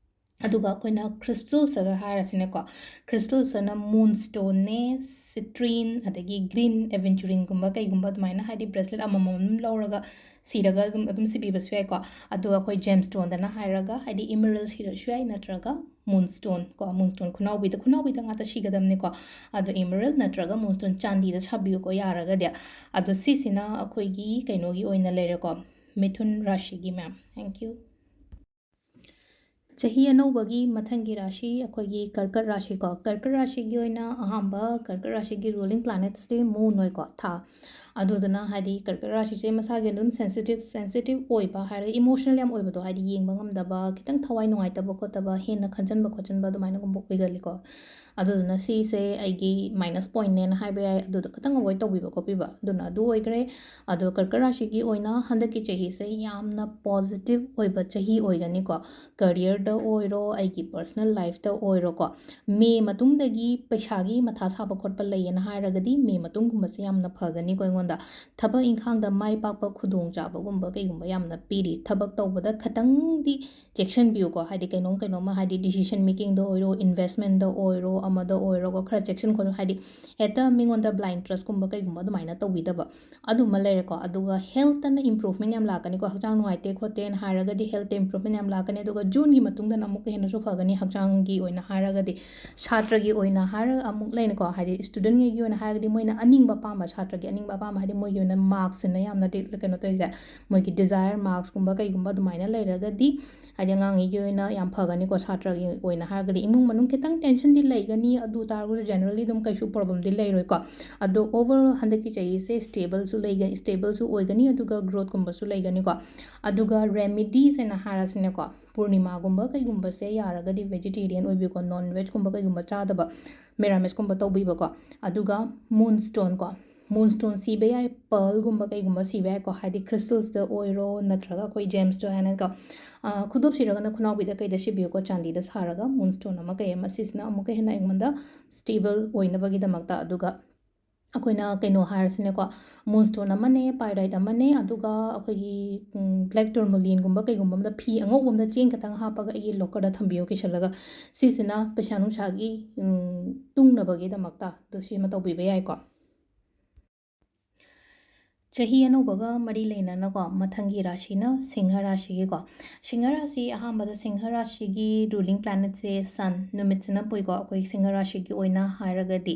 ꯑꯗꯨꯒ ꯑꯩꯈꯣꯏꯅ crystals ꯍꯥꯏꯔꯁꯤꯅꯦꯀꯣ, crystals ꯍꯥꯏꯅ moonstoneꯅꯦ, citrine, ꯑꯗꯒꯤ green aventurinꯒꯨꯝꯕ ꯀꯩꯒꯨꯝꯕ ꯑꯗꯨꯃꯥꯏꯅ, ꯍꯥꯏꯗꯤ bracelet ꯑꯃꯃꯝ ꯑꯗꯨꯝ ꯂꯧꯔꯒ ꯁꯤꯔꯒ ꯑꯗꯨꯝ, ꯑꯗꯨꯝ ꯁꯤꯕꯤꯕꯁꯨ ꯌꯥꯏꯀꯣ꯫ ꯑꯗꯨꯒ ꯑꯩꯈꯣꯏ gemstoneꯗꯅ ꯍꯥꯏꯔꯒ, ꯍꯥꯏꯗꯤ emerald ꯁꯤꯔꯁꯨ ꯌꯥꯏ, ꯅꯠꯇ꯭ꯔꯒ moonstone ꯀꯣ, moonstone ꯈꯨꯅꯥꯎꯕꯤꯗ, ꯈꯨꯅꯥꯎꯕꯤꯗ ꯉꯥꯛꯇ ꯁꯤꯒꯗꯕꯅꯤꯀꯣ꯫ ꯑꯗꯣ emerald ꯅꯠꯇ꯭ꯔꯒ moonstone ꯆꯥꯟꯗꯤꯗ ꯁꯥꯕꯤꯌꯨꯀꯣ ꯌꯥꯔꯒꯗꯤ꯫ ꯑꯗꯣ ꯁꯤꯁꯤꯅ ꯑꯩꯈꯣꯏꯒꯤ ꯀꯩꯅꯣꯒꯤ ꯑꯣꯏꯅ ꯂꯩꯔꯦꯀꯣ, ꯃꯤꯊꯨꯟ ꯔꯥꯁꯤꯒꯤ ꯃꯌꯥꯝ꯫ Thank you꯫ ꯆꯍꯤ ꯑꯅꯧꯕꯒꯤ ꯃꯊꯪꯒꯤ ꯔꯥꯁꯤ ꯑꯩꯈꯣꯏꯒꯤ ꯀꯔꯀꯠ ꯔꯥꯁꯤꯀꯣ꯫ ꯀꯔꯀꯠ ꯔꯥꯁꯤꯒꯤ ꯑꯣꯏꯅ ꯑꯍꯥꯟꯕ ꯀꯔꯀꯠ ꯔꯥꯁꯤꯒꯤ ruling planetsꯇꯤ moon ꯑꯣꯏꯀꯣ, ꯊꯥ꯫ ꯑꯗꯨꯗꯨꯅ ꯍꯥꯏꯗꯤ ꯀꯔꯀꯠ ꯔꯥꯁꯤꯁꯦ ꯃꯁꯥꯒꯤ ꯑꯗꯨꯝ sensitive, sensitive ꯑꯣꯏꯕ ꯍꯥꯏꯔꯒ emotional ꯌꯥꯝ ꯑꯣꯏꯕꯗꯣ, ꯍꯥꯏꯗꯤ ꯌꯦꯡꯕ ꯉꯝꯗꯕ, ꯈꯤꯇꯪ ꯊꯋꯥꯏ ꯅꯨꯡꯉꯥꯏꯇꯕ ꯈꯣꯠꯇꯕ, ꯍꯦꯟꯅ ꯈꯟꯖꯟꯕ ꯈꯣꯠꯆꯟꯕ ꯑꯗꯨꯃꯥꯏꯅꯒꯨꯝꯕ ꯑꯣꯏꯒꯜꯂꯤꯀꯣ꯫ ꯑꯗꯨꯗꯨꯅ ꯁꯤꯁꯦ ꯑꯩꯒꯤ minus pointꯅꯦꯅ ꯍꯥꯏꯕ ꯌꯥꯏ꯫ ꯑꯗꯨꯗꯣ ꯈꯤꯇꯪ avoid ꯇꯧꯕꯤꯕ ꯈꯣꯠꯄꯤꯕ, ꯑꯗꯨꯅ ꯑꯗꯨ ꯑꯣꯏꯈ꯭ꯔꯦ꯫ ꯑꯗꯣ ꯀꯔꯀꯠ ꯔꯥꯁꯤꯒꯤ ꯑꯣꯏꯅ ꯍꯟꯗꯛꯀꯤ ꯆꯍꯤꯁꯦ ꯌꯥꯝꯅ positive ꯑꯣꯏꯕ ꯆꯍꯤ ꯑꯣꯏꯒꯅꯤꯀꯣ꯫ Careerꯗ ꯑꯣꯏꯔꯣ, ꯑꯩꯒꯤ personal lifeꯇ ꯑꯣꯏꯔꯣꯀꯣ꯫ ꯃꯦ ꯃꯇꯨꯡꯗꯒꯤ ꯄꯩꯁꯥꯒꯤ ꯃꯊꯥ ꯁꯥꯕ ꯈꯣꯠꯄ ꯂꯩꯌꯦꯅ ꯍꯥꯏꯔꯒꯗꯤ ꯃꯦ ꯃꯇꯨꯡꯒꯨꯝꯕꯁꯦ ꯌꯥꯝꯅ ꯐꯒꯅꯤꯀꯣ ꯑꯩꯉꯣꯟꯗ꯫ ꯊꯕꯛ ꯏꯪꯈꯥꯡꯗ ꯃꯥꯏ ꯄꯥꯛꯄ ꯈꯨꯗꯣꯡꯆꯥꯕꯒꯨꯝꯕ ꯀꯩꯒꯨꯝꯕ ꯌꯥꯝꯅ ꯄꯤꯔꯤ꯫ ꯊꯕꯛ ꯇꯧꯕꯗ ꯈꯤꯇꯪꯗꯤ ꯆꯦꯛꯁꯤꯟꯕꯤꯌꯨꯀꯣ, ꯍꯥꯏꯗꯤ ꯀꯩꯅꯣꯝ ꯀꯩꯅꯣꯝꯃ, ꯍꯥꯏꯗꯤ decision makingꯗ ꯑꯣꯏꯔꯣ, investmentꯗ ꯑꯣꯏꯔꯣ, ꯑꯃꯗ ꯑꯣꯏꯔꯣꯀꯣ, ꯈꯔ ꯆꯦꯛꯁꯤꯟ ꯈꯣꯠꯂꯨ, ꯍꯥꯏꯗꯤ ꯍꯦꯛꯇ ꯃꯤꯉꯣꯟꯗ blind trustꯀꯨꯝꯕ ꯀꯩꯒꯨꯝꯕ ꯑꯗꯨꯃꯥꯏꯅ ꯇꯧꯕꯤꯗꯕ꯫ ꯑꯗꯨꯃ ꯂꯩꯔꯦꯀꯣ꯫ ꯑꯗꯨꯒ healthꯇꯅ improvement ꯌꯥꯝ ꯂꯥꯛꯀꯅꯤꯀꯣ, ꯍꯛꯆꯥꯡ ꯅꯨꯡꯉꯥꯏꯇꯦ ꯈꯣꯠꯇꯦꯅ ꯍꯥꯏꯔꯒꯗꯤ healthꯇ improvement ꯌꯥꯝ ꯂꯥꯛꯀꯅꯤ꯫ ꯑꯗꯨꯒ Juneꯒꯤ ꯃꯇꯨꯡꯗꯅ ꯑꯃꯨꯛꯀ ꯍꯦꯟꯅꯁꯨ ꯐꯒꯅꯤ ꯍꯛꯆꯥꯡꯒꯤ ꯑꯣꯏꯅ ꯍꯥꯏꯔꯒꯗꯤ꯫ ꯁꯥꯇ꯭ꯔꯒꯤ ꯑꯣꯏꯅ ꯍꯥꯏꯔꯒ ꯑꯃꯨꯛ ꯂꯩꯅꯀꯣ, ꯍꯥꯏꯗꯤ studentꯉꯩꯒꯤ ꯑꯣꯏꯅ ꯍꯥꯏꯔꯒꯗꯤ ꯃꯣꯏꯅ ꯑꯅꯤꯡꯕ ꯑꯄꯥꯝꯕ, ꯁꯥꯇ꯭ꯔꯒꯤ ꯑꯅꯤꯡꯕ ꯑꯄꯥꯝꯕ ꯍꯥꯏꯗꯤ ꯃꯣꯏꯒꯤ ꯑꯣꯏꯅ ꯃꯥꯔꯛꯁꯤꯅ ꯌꯥꯝꯅ ꯗꯤ-, ꯀꯩꯅꯣ ꯇꯧꯔꯤꯁꯦ, ꯃꯣꯏꯒꯤ ꯗꯤꯖꯥꯌꯔ ꯃꯥꯔꯛꯁꯀꯨꯝꯕ ꯀꯩꯒꯨꯝꯕ ꯑꯗꯨꯃꯥꯏꯅ ꯂꯩꯔꯒꯗꯤ, ꯍꯥꯏꯗꯤ ꯑꯉꯥꯡꯉꯩꯒꯤ ꯑꯣꯏꯅ ꯌꯥꯝ ꯐꯒꯅꯤꯀꯣ꯫ ꯁꯥꯇ꯭ꯔꯒꯤ ꯑꯣꯏꯅ ꯍꯥꯏꯔꯒꯗꯤ ꯏꯃꯨꯡ ꯃꯅꯨꯡ ꯈꯤꯇꯪ ꯇꯦꯟꯁꯟꯗꯤ ꯂꯩꯒꯅꯤ, ꯑꯗꯨ ꯇꯥꯔꯒꯁꯨ ꯖꯦꯅꯔꯦꯜꯂꯤ ꯑꯗꯨꯝ ꯀꯩꯁꯨ ꯄ꯭ꯔꯣꯕ꯭ꯂꯦꯝꯗꯤ ꯂꯩꯔꯣꯏꯀꯣ꯫ ꯑꯗꯣ ꯑꯣꯚꯔꯑꯣꯜ ꯍꯟꯗꯛꯀꯤ ꯆꯍꯤꯁꯦ ꯁ꯭ꯇꯦꯕꯜꯁꯨ ꯂꯩꯒ-, ꯁ꯭ꯇꯦꯕꯜꯁꯨ ꯑꯣꯏꯒꯅꯤ, ꯑꯗꯨꯒ ꯒ꯭ꯔꯣꯠꯀꯨꯝꯕꯁꯨ ꯂꯩꯒꯅꯤꯀꯣ꯫ ꯑꯗꯨꯒ ꯔꯦꯃꯤꯗꯤꯁ ꯍꯥꯏꯅ ꯍꯥꯏꯔꯁꯤꯅꯦꯀꯣ, ꯄꯨꯔꯅꯤꯃꯥꯒꯨꯝꯕ ꯀꯩꯒꯨꯝꯕꯁꯦ ꯌꯥꯔꯒꯗꯤ ꯚꯦꯖꯤꯇꯦꯔꯤꯌꯟ ꯑꯣꯏꯕꯤꯌꯨꯀꯣ, ꯅꯣꯟ ꯚꯦꯖꯀꯨꯝꯕ ꯀꯩꯒꯨꯝꯕ ꯆꯥꯗꯕ, ꯃꯦꯔꯥꯃꯦꯁꯀꯨꯝꯕ ꯇꯧꯕꯤꯕꯀꯣ꯫ ꯑꯗꯨꯒ ꯃꯨꯟꯁ꯭ꯇꯣꯟ ꯀꯣ, ꯃꯨꯟꯁ꯭ꯇꯣꯟ ꯁꯤꯕ ꯌꯥꯏ, ꯄꯔꯜꯒꯨꯝꯕ ꯀꯩꯒꯨꯝꯕ ꯁꯤꯕ ꯌꯥꯏꯀꯣ, ꯍꯥꯏꯗꯤ ꯈ꯭ꯔꯤꯁꯇꯜꯁꯇ ꯑꯣꯏꯔꯣ ꯅꯠꯇ꯭ꯔꯒ ꯑꯩꯈꯣꯏ ꯖꯦꯝꯁꯇ ꯍꯥꯏꯅꯀꯣ꯫ ꯑ, ꯈꯨꯗꯣꯞ ꯁꯤꯔꯒꯅ ꯈꯨꯅꯥꯎꯕꯤꯗ ꯀꯩꯗ ꯁꯤꯕꯤꯌꯨꯀꯣ, ꯆꯥꯟꯗꯤꯗ ꯁꯥꯔꯒ ꯃꯨꯟꯁ꯭ꯇꯣꯟ ꯑꯃ ꯀꯩ ꯑꯃ, ꯁꯤꯁꯤꯅ ꯑꯃꯨꯛꯀ ꯍꯦꯟꯅ ꯑꯩꯉꯣꯟꯗ ꯁ꯭ꯇꯦꯕꯜ ꯑꯣꯏꯅꯕꯒꯤꯗꯃꯛꯇ꯫ ꯑꯗꯨꯒ ꯑꯩꯈꯣꯏꯅ ꯀꯩꯅꯣ ꯍꯥꯏꯔꯁꯤꯅꯦꯀꯣ, ꯃꯨꯟꯁ꯭ꯇꯣꯟ ꯑꯃꯅꯦ, ꯄꯥꯏꯔꯥꯏꯠ ꯑꯃꯅꯦ, ꯑꯗꯨꯒ ꯑꯩꯈꯣꯏꯒꯤ, ꯎꯝ, ꯕ꯭ꯂꯦꯛ ꯇꯣꯔꯃꯣꯂꯤꯟꯒꯨꯝꯕ ꯀꯩꯒꯨꯝꯕ ꯑꯃꯗ ꯐꯤ ꯑꯉꯧꯕ ꯑꯃꯗ ꯆꯦꯡ ꯈꯤꯇꯪ ꯍꯥꯞꯄꯒ ꯑꯩꯒꯤ ꯂꯣꯀꯔꯗ ꯊꯝꯕꯤꯌꯣ ꯀꯤꯁꯜꯂꯒ꯫ ꯁꯤꯁꯤꯅ ꯄꯩꯁꯥ ꯅꯨꯡꯁꯥꯒꯤ, ꯎꯝ, ꯇꯨꯡꯅꯕꯒꯤꯗꯃꯛꯇ ꯑꯗꯨ ꯁꯤꯃ ꯇꯧꯕꯤꯕ ꯌꯥꯏꯀꯣ꯫ ꯆꯍꯤ ꯑꯅꯧꯕꯒ ꯃꯔꯤ ꯂꯩꯅꯅꯀꯣ, ꯃꯊꯪꯒꯤ ꯔꯥꯁꯤꯅ ꯁꯤꯡꯍ ꯔꯥꯁꯤꯒꯤꯀꯣ꯫ ꯁꯤꯡꯍ ꯔꯥꯁꯤ, ꯑꯍꯥꯟꯕꯗ ꯁꯤꯡꯍ ꯔꯥꯁꯤꯒꯤ ꯔꯨꯂꯤꯡ ꯄ꯭ꯂꯥꯅꯦꯠꯁꯦ ꯁꯟ, ꯅꯨꯃꯤꯠꯁꯤꯅ ꯄꯨꯏꯀꯣ, ꯑꯩꯈꯣꯏ ꯁꯤꯡꯍ ꯔꯥꯁꯤꯒꯤ ꯑꯣꯏꯅ ꯍꯥꯏꯔꯒꯗꯤ꯫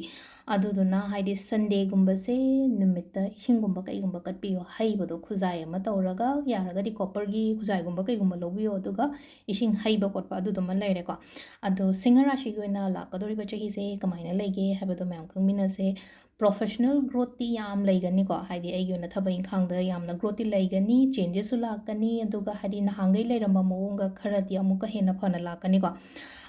ꯑꯗꯨꯗꯨꯅ ꯍꯥꯏꯗꯤ ꯁꯟꯗꯦꯒꯨꯝꯕꯁꯦ ꯅꯨꯃꯤꯠꯇ ꯏꯁꯤꯡꯒꯨꯝꯕ ꯀꯩꯒꯨꯝꯕ ꯀꯠꯄꯤꯌꯣ, ꯍꯩꯕꯗꯣ ꯈꯨꯖꯥꯏ ꯑꯃ ꯇꯧꯔꯒ, ꯌꯥꯔꯒꯗꯤ ꯀꯣꯄꯔꯒꯤ ꯈꯨꯖꯥꯏꯒꯨꯝꯕ ꯀꯩꯒꯨꯝꯕ ꯂꯧꯕꯤꯌꯣ, ꯑꯗꯨꯒ ꯏꯁꯤꯡ ꯍꯩꯕ ꯈꯣꯠꯄ ꯑꯗꯨꯗꯨꯃ ꯂꯩꯔꯦꯀꯣ꯫ ꯑꯗꯣ ꯁꯤꯡꯍ ꯔꯥꯁꯤꯒꯤ ꯑꯣꯏꯅ ꯂꯥꯛꯀꯗꯧꯔꯤꯕ ꯆꯍꯤꯁꯦ ꯀꯃꯥꯏꯅ ꯂꯩꯒꯦ ꯍꯥꯏꯕꯗꯣ ꯃꯌꯥꯝ ꯈꯪꯃꯤꯟꯅꯁꯦ꯫ ꯄ꯭ꯔꯣꯐꯦꯁꯅꯦꯜ ꯒ꯭ꯔꯣꯠꯇꯤ ꯌꯥꯝ ꯂꯩꯒꯅꯤꯀꯣ, ꯍꯥꯏꯗꯤ ꯑꯩꯒꯤ ꯑꯣꯏꯅ ꯊꯕꯛ ꯏꯪꯈꯥꯡꯗ ꯌꯥꯝꯅ ꯒ꯭ꯔꯣꯠꯇꯤ ꯂꯩꯒꯅꯤ, ꯆꯦꯟꯖꯦꯁꯁꯨ ꯂꯥꯛꯀꯅꯤ, ꯑꯗꯨꯒ ꯍꯥꯏꯗꯤ ꯅꯍꯥꯟꯈꯩ ꯂꯩꯔꯝꯕ ꯃꯑꯣꯡꯒ ꯈꯔꯗꯤ ꯑꯃꯨꯛꯀ ꯍꯦꯟꯅ ꯐꯅ ꯂꯥꯛꯀꯅꯤꯀꯣ꯫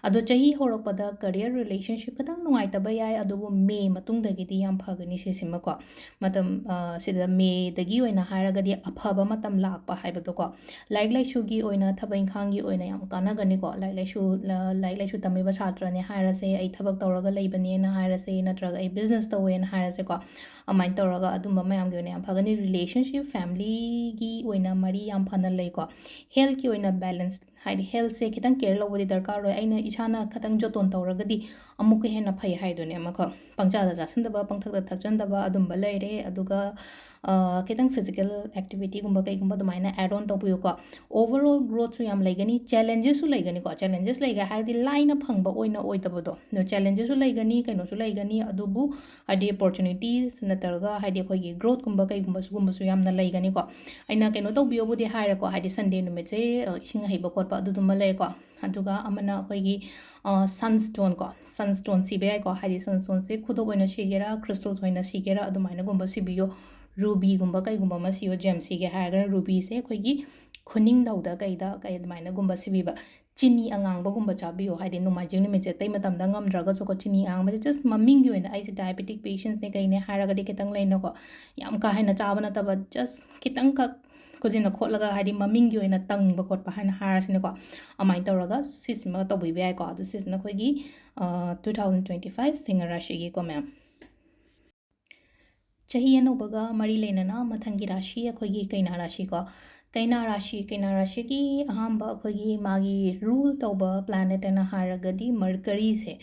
ꯑꯗꯣ ꯆꯍꯤ ꯍꯧꯔꯛꯄꯗ ꯀꯔꯤꯌꯔ ꯔꯤꯂꯦꯁꯟꯁꯤꯞ ꯈꯤꯇꯪ ꯅꯨꯡꯉꯥꯏꯇꯕ ꯌꯥꯏ, ꯑꯗꯨꯕꯨ ꯃꯦ ꯃꯇꯨꯡꯗꯒꯤꯗꯤ ꯌꯥꯝ ꯐꯒꯅꯤ ꯁꯤꯁꯤꯃꯀꯣ꯫ ꯃꯇꯝ, ꯑ, ꯁꯤꯗ ꯃꯦꯗꯒꯤ ꯑꯣꯏꯅ ꯍꯥꯏꯔꯒꯗꯤ ꯑꯐꯕ ꯃꯇꯝ ꯂꯥꯛꯄ ꯍꯥꯏꯕꯗꯣꯀꯣ꯫ ꯂꯥꯏꯔꯤꯛ ꯂꯥꯏꯁꯨꯒꯤ ꯑꯣꯏꯅ, ꯊꯕꯛ ꯏꯪꯈꯥꯡꯒꯤ ꯑꯣꯏꯅ ꯌꯥꯝ ꯀꯥꯟꯅꯒꯅꯤꯀꯣ꯫ ꯂꯥꯏꯔꯤꯛ ꯂꯥꯏꯁꯨ, ꯂ-, ꯂꯥꯏꯔꯤꯛ ꯂꯥꯏꯁꯨ ꯇꯝꯃꯤꯕ ꯁꯥꯇ꯭ꯔꯅꯦ ꯍꯥꯏꯔꯁꯦ, ꯑꯩ ꯊꯕꯛ ꯇꯧꯔꯒ ꯂꯩꯕꯅꯦꯅ ꯍꯥꯏꯔꯁꯦ, ꯅꯠꯇ꯭ꯔꯒ ꯑꯩ ꯕꯤꯖꯤꯅꯦꯁ ꯇꯧꯋꯦꯅ ꯍꯥꯏꯔꯁꯦꯀꯣ꯫ ꯑꯗꯨꯃꯥꯏꯅ ꯇꯧꯔꯒ ꯑꯗꯨꯝꯕ ꯃꯌꯥꯝꯒꯤ ꯑꯣꯏꯅ ꯌꯥꯝ ꯐꯒꯅꯤ꯫ ꯔꯤꯂꯦꯁꯟꯁꯤꯞ, ꯐꯦꯃꯤꯂꯤꯒꯤ ꯑꯣꯏꯅ ꯃꯔꯤ ꯌꯥꯝ ꯐꯅ ꯂꯩꯀꯣ꯫ ꯍꯦꯜꯠꯀꯤ ꯑꯣꯏꯅ ꯕꯦꯂꯦꯟꯁ, ꯍꯥꯏꯗꯤ ꯍꯦꯜꯠꯁꯦ ꯈꯤꯇꯪ ꯀꯦꯌꯔ ꯂꯧꯕꯗꯤ ꯗꯔꯀꯥꯔ ꯑꯣꯏ꯫ ꯑꯩꯅ ꯏꯁꯥꯅ ꯈꯤꯇꯪ ꯖꯣꯇꯣꯟ ꯇꯧꯔꯒꯗꯤ ꯑꯃꯨꯛꯀ ꯍꯦꯟꯅ ꯐꯩ ꯍꯥꯏꯗꯨꯅꯦ꯫ ꯑꯃꯈꯛ ꯄꯪꯆꯥꯗ ꯆꯥꯁꯤꯟꯗꯕ, ꯄꯪꯊꯛꯇ ꯊꯛꯆꯟꯗꯕ ꯑꯗꯨꯝꯕ ꯂꯩꯔꯦ꯫ ꯑꯗꯨꯒ ꯈꯤꯇꯪ physical activityꯒꯨꯝꯕ ꯀꯩꯒꯨꯝꯕ ꯑꯗꯨꯃꯥꯏꯅ add on ꯇꯧꯕꯤꯌꯨꯀꯣ꯫ Overall growthꯁꯨ ꯌꯥꯝ ꯂꯩꯒꯅꯤ, challengesꯁꯨ ꯂꯩꯒꯅꯤꯀꯣ꯫ Challenges ꯂꯩꯒ ꯍꯥꯏꯔꯗꯤ ꯂꯥꯏꯅ ꯐꯪꯕ ꯑꯣꯏꯅ ꯑꯣꯏꯗꯕꯗꯣ, ꯑꯗꯣ challengesꯁꯨ ꯂꯩꯒꯅꯤ, ꯀꯩꯅꯣꯁꯨ ꯂꯩꯒꯅꯤ, ꯑꯗꯨꯕꯨ ꯍꯥꯏꯗꯤ opportunities ꯅꯠꯇ꯭ꯔꯒ ꯍꯥꯏꯗꯤ ꯑꯩꯈꯣꯏꯒꯤ growthꯀꯨꯝꯕ ꯀꯩꯒꯨꯝꯕ ꯁꯤꯒꯨꯝꯕꯁꯨ ꯌꯥꯝꯅ ꯂꯩꯒꯅꯤꯀꯣ꯫ ꯑꯩꯅ ꯀꯩꯅꯣ ꯇꯧꯕꯤꯌꯣꯕꯨꯗꯤ ꯍꯥꯏꯔꯦꯀꯣ, ꯍꯥꯏꯗꯤ Sunday ꯅꯨꯃꯤꯠꯁꯦ, ꯑ, ꯏꯁꯤꯡ ꯑꯍꯩꯕ ꯈꯣꯠꯄ ꯑꯗꯨꯗꯨꯃ ꯂꯩꯔꯦꯀꯣ꯫ ꯑꯗꯨꯒ ꯑꯃꯅ ꯑꯩꯈꯣꯏꯒꯤ, ꯑ, sunstone ꯀꯣ, sunstone ꯁꯤꯕ ꯌꯥꯏꯀꯣ, ꯍꯥꯏꯗꯤ sunstoneꯁꯦ ꯈꯨꯗꯣꯞ ꯑꯣꯏꯅ ꯁꯤꯒꯦꯔꯥ, crystals ꯑꯣꯏꯅ ꯁꯤꯒꯦꯔꯥ, ꯑꯗꯨꯃꯥꯏꯅꯒꯨꯝꯕ ꯁꯤꯕꯤꯌꯣ꯫ Rubyꯒꯨꯝꯕ ꯀꯩꯒꯨꯝꯕ ꯑꯃ ꯁꯤꯌꯣ, gem ꯁꯤꯒꯦ ꯍꯥꯏꯔꯒꯅ rubyꯁꯦ ꯑꯩꯈꯣꯏꯒꯤ ꯈꯨꯅꯤꯡꯗꯧꯗ ꯀꯩꯗ ꯀꯩ ꯑꯗꯨꯃꯥꯏꯅꯒꯨꯝꯕ ꯁꯤꯕꯤꯕ꯫ ꯆꯤꯅꯤ ꯑꯉꯥꯡꯕꯒꯨꯝꯕ ꯆꯥꯕꯤꯌꯣ, ꯍꯥꯏꯗꯤ ꯅꯣꯡꯃꯥꯏꯖꯤꯡ ꯅꯨꯃꯤꯠꯁꯦ ꯑꯇꯩ ꯃꯇꯝꯗ ꯉꯝꯗ꯭ꯔꯒꯁꯨꯀꯣ, ꯆꯤꯅꯤ ꯑꯉꯥꯡꯕꯁꯦ just ꯃꯃꯤꯡꯒꯤ ꯑꯣꯏꯅ, ꯑꯩꯁꯦ diabetic patientsꯅꯦ ꯀꯩꯅꯦ ꯍꯥꯏꯔꯒꯗꯤ ꯈꯤꯇꯪ ꯂꯩꯅꯀꯣ, ꯌꯥꯝ ꯀꯥ ꯍꯦꯟꯅ ꯆꯥꯕ ꯅꯠꯇꯕ, just ꯈꯤꯇꯪꯈꯛ ꯈꯨꯖꯤꯟꯅ ꯈꯣꯠꯂꯒ, ꯍꯥꯏꯗꯤ ꯃꯃꯤꯡꯒꯤ ꯑꯣꯏꯅ ꯇꯪꯕ ꯈꯣꯠꯄ ꯍꯥꯏꯅ ꯍꯥꯏꯔꯁꯤꯅꯦꯀꯣ, ꯑꯗꯨꯃꯥꯏꯅ ꯇꯧꯔꯒ ꯁꯤꯁꯤꯃ ꯇꯧꯕꯤꯕ ꯌꯥꯏꯀꯣ꯫ ꯑꯗꯨ ꯁꯤꯁꯤꯅ ꯑꯩꯈꯣꯏꯒꯤ, ꯑ, two thousand twenty five Singh ꯔꯥꯁꯤꯒꯤꯀꯣ, ꯃꯌꯥꯝ꯫ ꯆꯍꯤ ꯑꯅꯧꯕꯒ ꯃꯔꯤ ꯂꯩꯅꯅ ꯃꯊꯪꯒꯤ ꯔꯥꯁꯤ ꯑꯩꯈꯣꯏꯒꯤ ꯀꯩꯅꯥ ꯔꯥꯁꯤꯀꯣ꯫ ꯀꯩꯅꯥ ꯔꯥꯁꯤ, ꯀꯩꯅꯥ ꯔꯥꯁꯤꯒꯤ ꯑꯍꯥꯟꯕ ꯑꯩꯈꯣꯏꯒꯤ ꯃꯥꯒꯤ rule ꯇꯧꯕ planet ꯍꯥꯏꯅ ꯍꯥꯏꯔꯒꯗꯤ Mercuryꯁꯦ꯫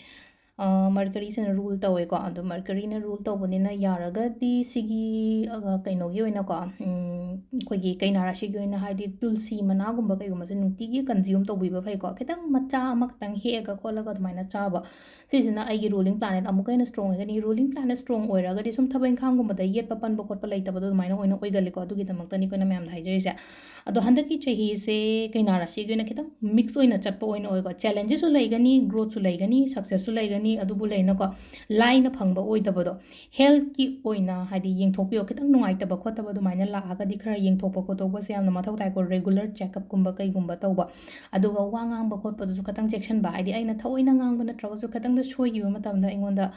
ꯑ, Mercuryꯁꯤꯅ rule ꯇꯧꯋꯦꯀꯣ꯫ ꯑꯗꯣ Mercuryꯅ rule ꯇꯧꯕꯅꯤꯅ ꯌꯥꯔꯒꯗꯤ ꯁꯤꯒꯤ, ꯑ, ꯀꯩꯅꯣꯒꯤ ꯑꯣꯏꯅꯀꯣ, ꯎꯝ, ꯑꯩꯈꯣꯏꯒꯤ ꯀꯩꯅꯥ ꯔꯥꯁꯤꯒꯤ ꯑꯣꯏꯅ ꯍꯥꯏꯗꯤ ꯇꯨꯜꯁꯤ ꯃꯅꯥꯒꯨꯝꯕ ꯀꯩꯒꯨꯝꯕꯁꯦ ꯅꯨꯡꯇꯤꯒꯤ consume ꯇꯧꯕꯤꯕ ꯐꯩꯀꯣ꯫ ꯈꯤꯇꯪ ꯃꯆꯥ ꯑꯃꯈꯛꯇꯪ ꯍꯦꯛꯑꯒ ꯈꯣꯠꯂꯒ ꯑꯗꯨꯃꯥꯏꯅ ꯆꯥꯕ꯫ ꯁꯤꯁꯤꯅ ꯑꯩꯒꯤ ruling planet ꯑꯃꯨꯛꯀ ꯍꯦꯟꯅ strong ꯑꯣꯏꯒꯅꯤ꯫ Ruling planet strong ꯑꯣꯏꯔꯒꯗꯤ ꯁꯨꯝ ꯊꯕꯛ ꯏꯪꯈꯥꯡꯒꯨꯝꯕꯗ ꯌꯦꯠꯄ ꯄꯟꯕ ꯈꯣꯠꯄ ꯂꯩꯇꯕꯗꯣ ꯑꯗꯨꯃꯥꯏꯅ ꯑꯣꯏꯅ ꯑꯣꯏꯒꯜꯂꯤꯀꯣ꯫ ꯑꯗꯨꯒꯤꯗꯃꯛꯇꯅꯤ ꯑꯩꯈꯣꯏꯅ ꯃꯌꯥꯝꯗ ꯍꯥꯏꯖꯔꯤꯁꯦ꯫ ꯑꯗꯣ ꯍꯟꯗꯛꯀꯤ ꯆꯍꯤꯁꯦ ꯀꯩꯅꯥ ꯔꯥꯁꯤꯒꯤ ꯑꯣꯏꯅ ꯈꯤꯇꯪ mix ꯑꯣꯏꯅ ꯆꯠꯄ ꯑꯣꯏꯅ ꯑꯣꯏꯀꯣ꯫ Challengesꯁꯨ ꯂꯩꯒꯅꯤ, growthꯁꯨ ꯂꯩꯒꯅꯤ, successꯁꯨ ꯂꯩꯒꯅꯤ, ꯑꯗꯨꯕꯨ ꯂꯩꯅꯀꯣ, ꯂꯥꯏꯅ ꯐꯪꯕ ꯑꯣꯏꯗꯕꯗꯣ꯫ Healthꯀꯤ ꯑꯣꯏꯅ ꯍꯥꯏꯗꯤ ꯌꯦꯡꯊꯣꯛꯄꯤꯌꯣ꯫ ꯈꯤꯇꯪ ꯅꯨꯡꯉꯥꯏꯇꯕ ꯈꯣꯠꯇꯕ ꯑꯗꯨꯃꯥꯏꯅ ꯂꯥꯛꯑꯒꯗꯤ ꯈꯔ ꯌꯦꯡꯊꯣꯛꯄ ꯈꯣꯠꯇꯣꯛꯄꯁꯦ ꯌꯥꯝꯅ ꯃꯊꯧ ꯇꯥꯏꯀꯣ꯫ Regular checkupꯀꯨꯝꯕ ꯀꯩꯒꯨꯝꯕ ꯇꯧꯕ꯫ ꯑꯗꯨꯒ ꯋꯥ ꯉꯥꯡꯕ ꯈꯣꯠꯄꯗꯨꯁꯨ ꯈꯤꯇꯪ ꯆꯦꯛꯁꯤꯟꯕ, ꯍꯥꯏꯗꯤ ꯑꯩꯅ ꯊꯑꯣꯏꯅ ꯉꯥꯡꯕ ꯅꯠꯇ꯭ꯔꯒꯁꯨ ꯈꯤꯇꯪꯗ ꯁꯣꯏꯈꯤꯕ ꯃꯇꯝꯗ ꯑꯩꯉꯣꯟꯗ,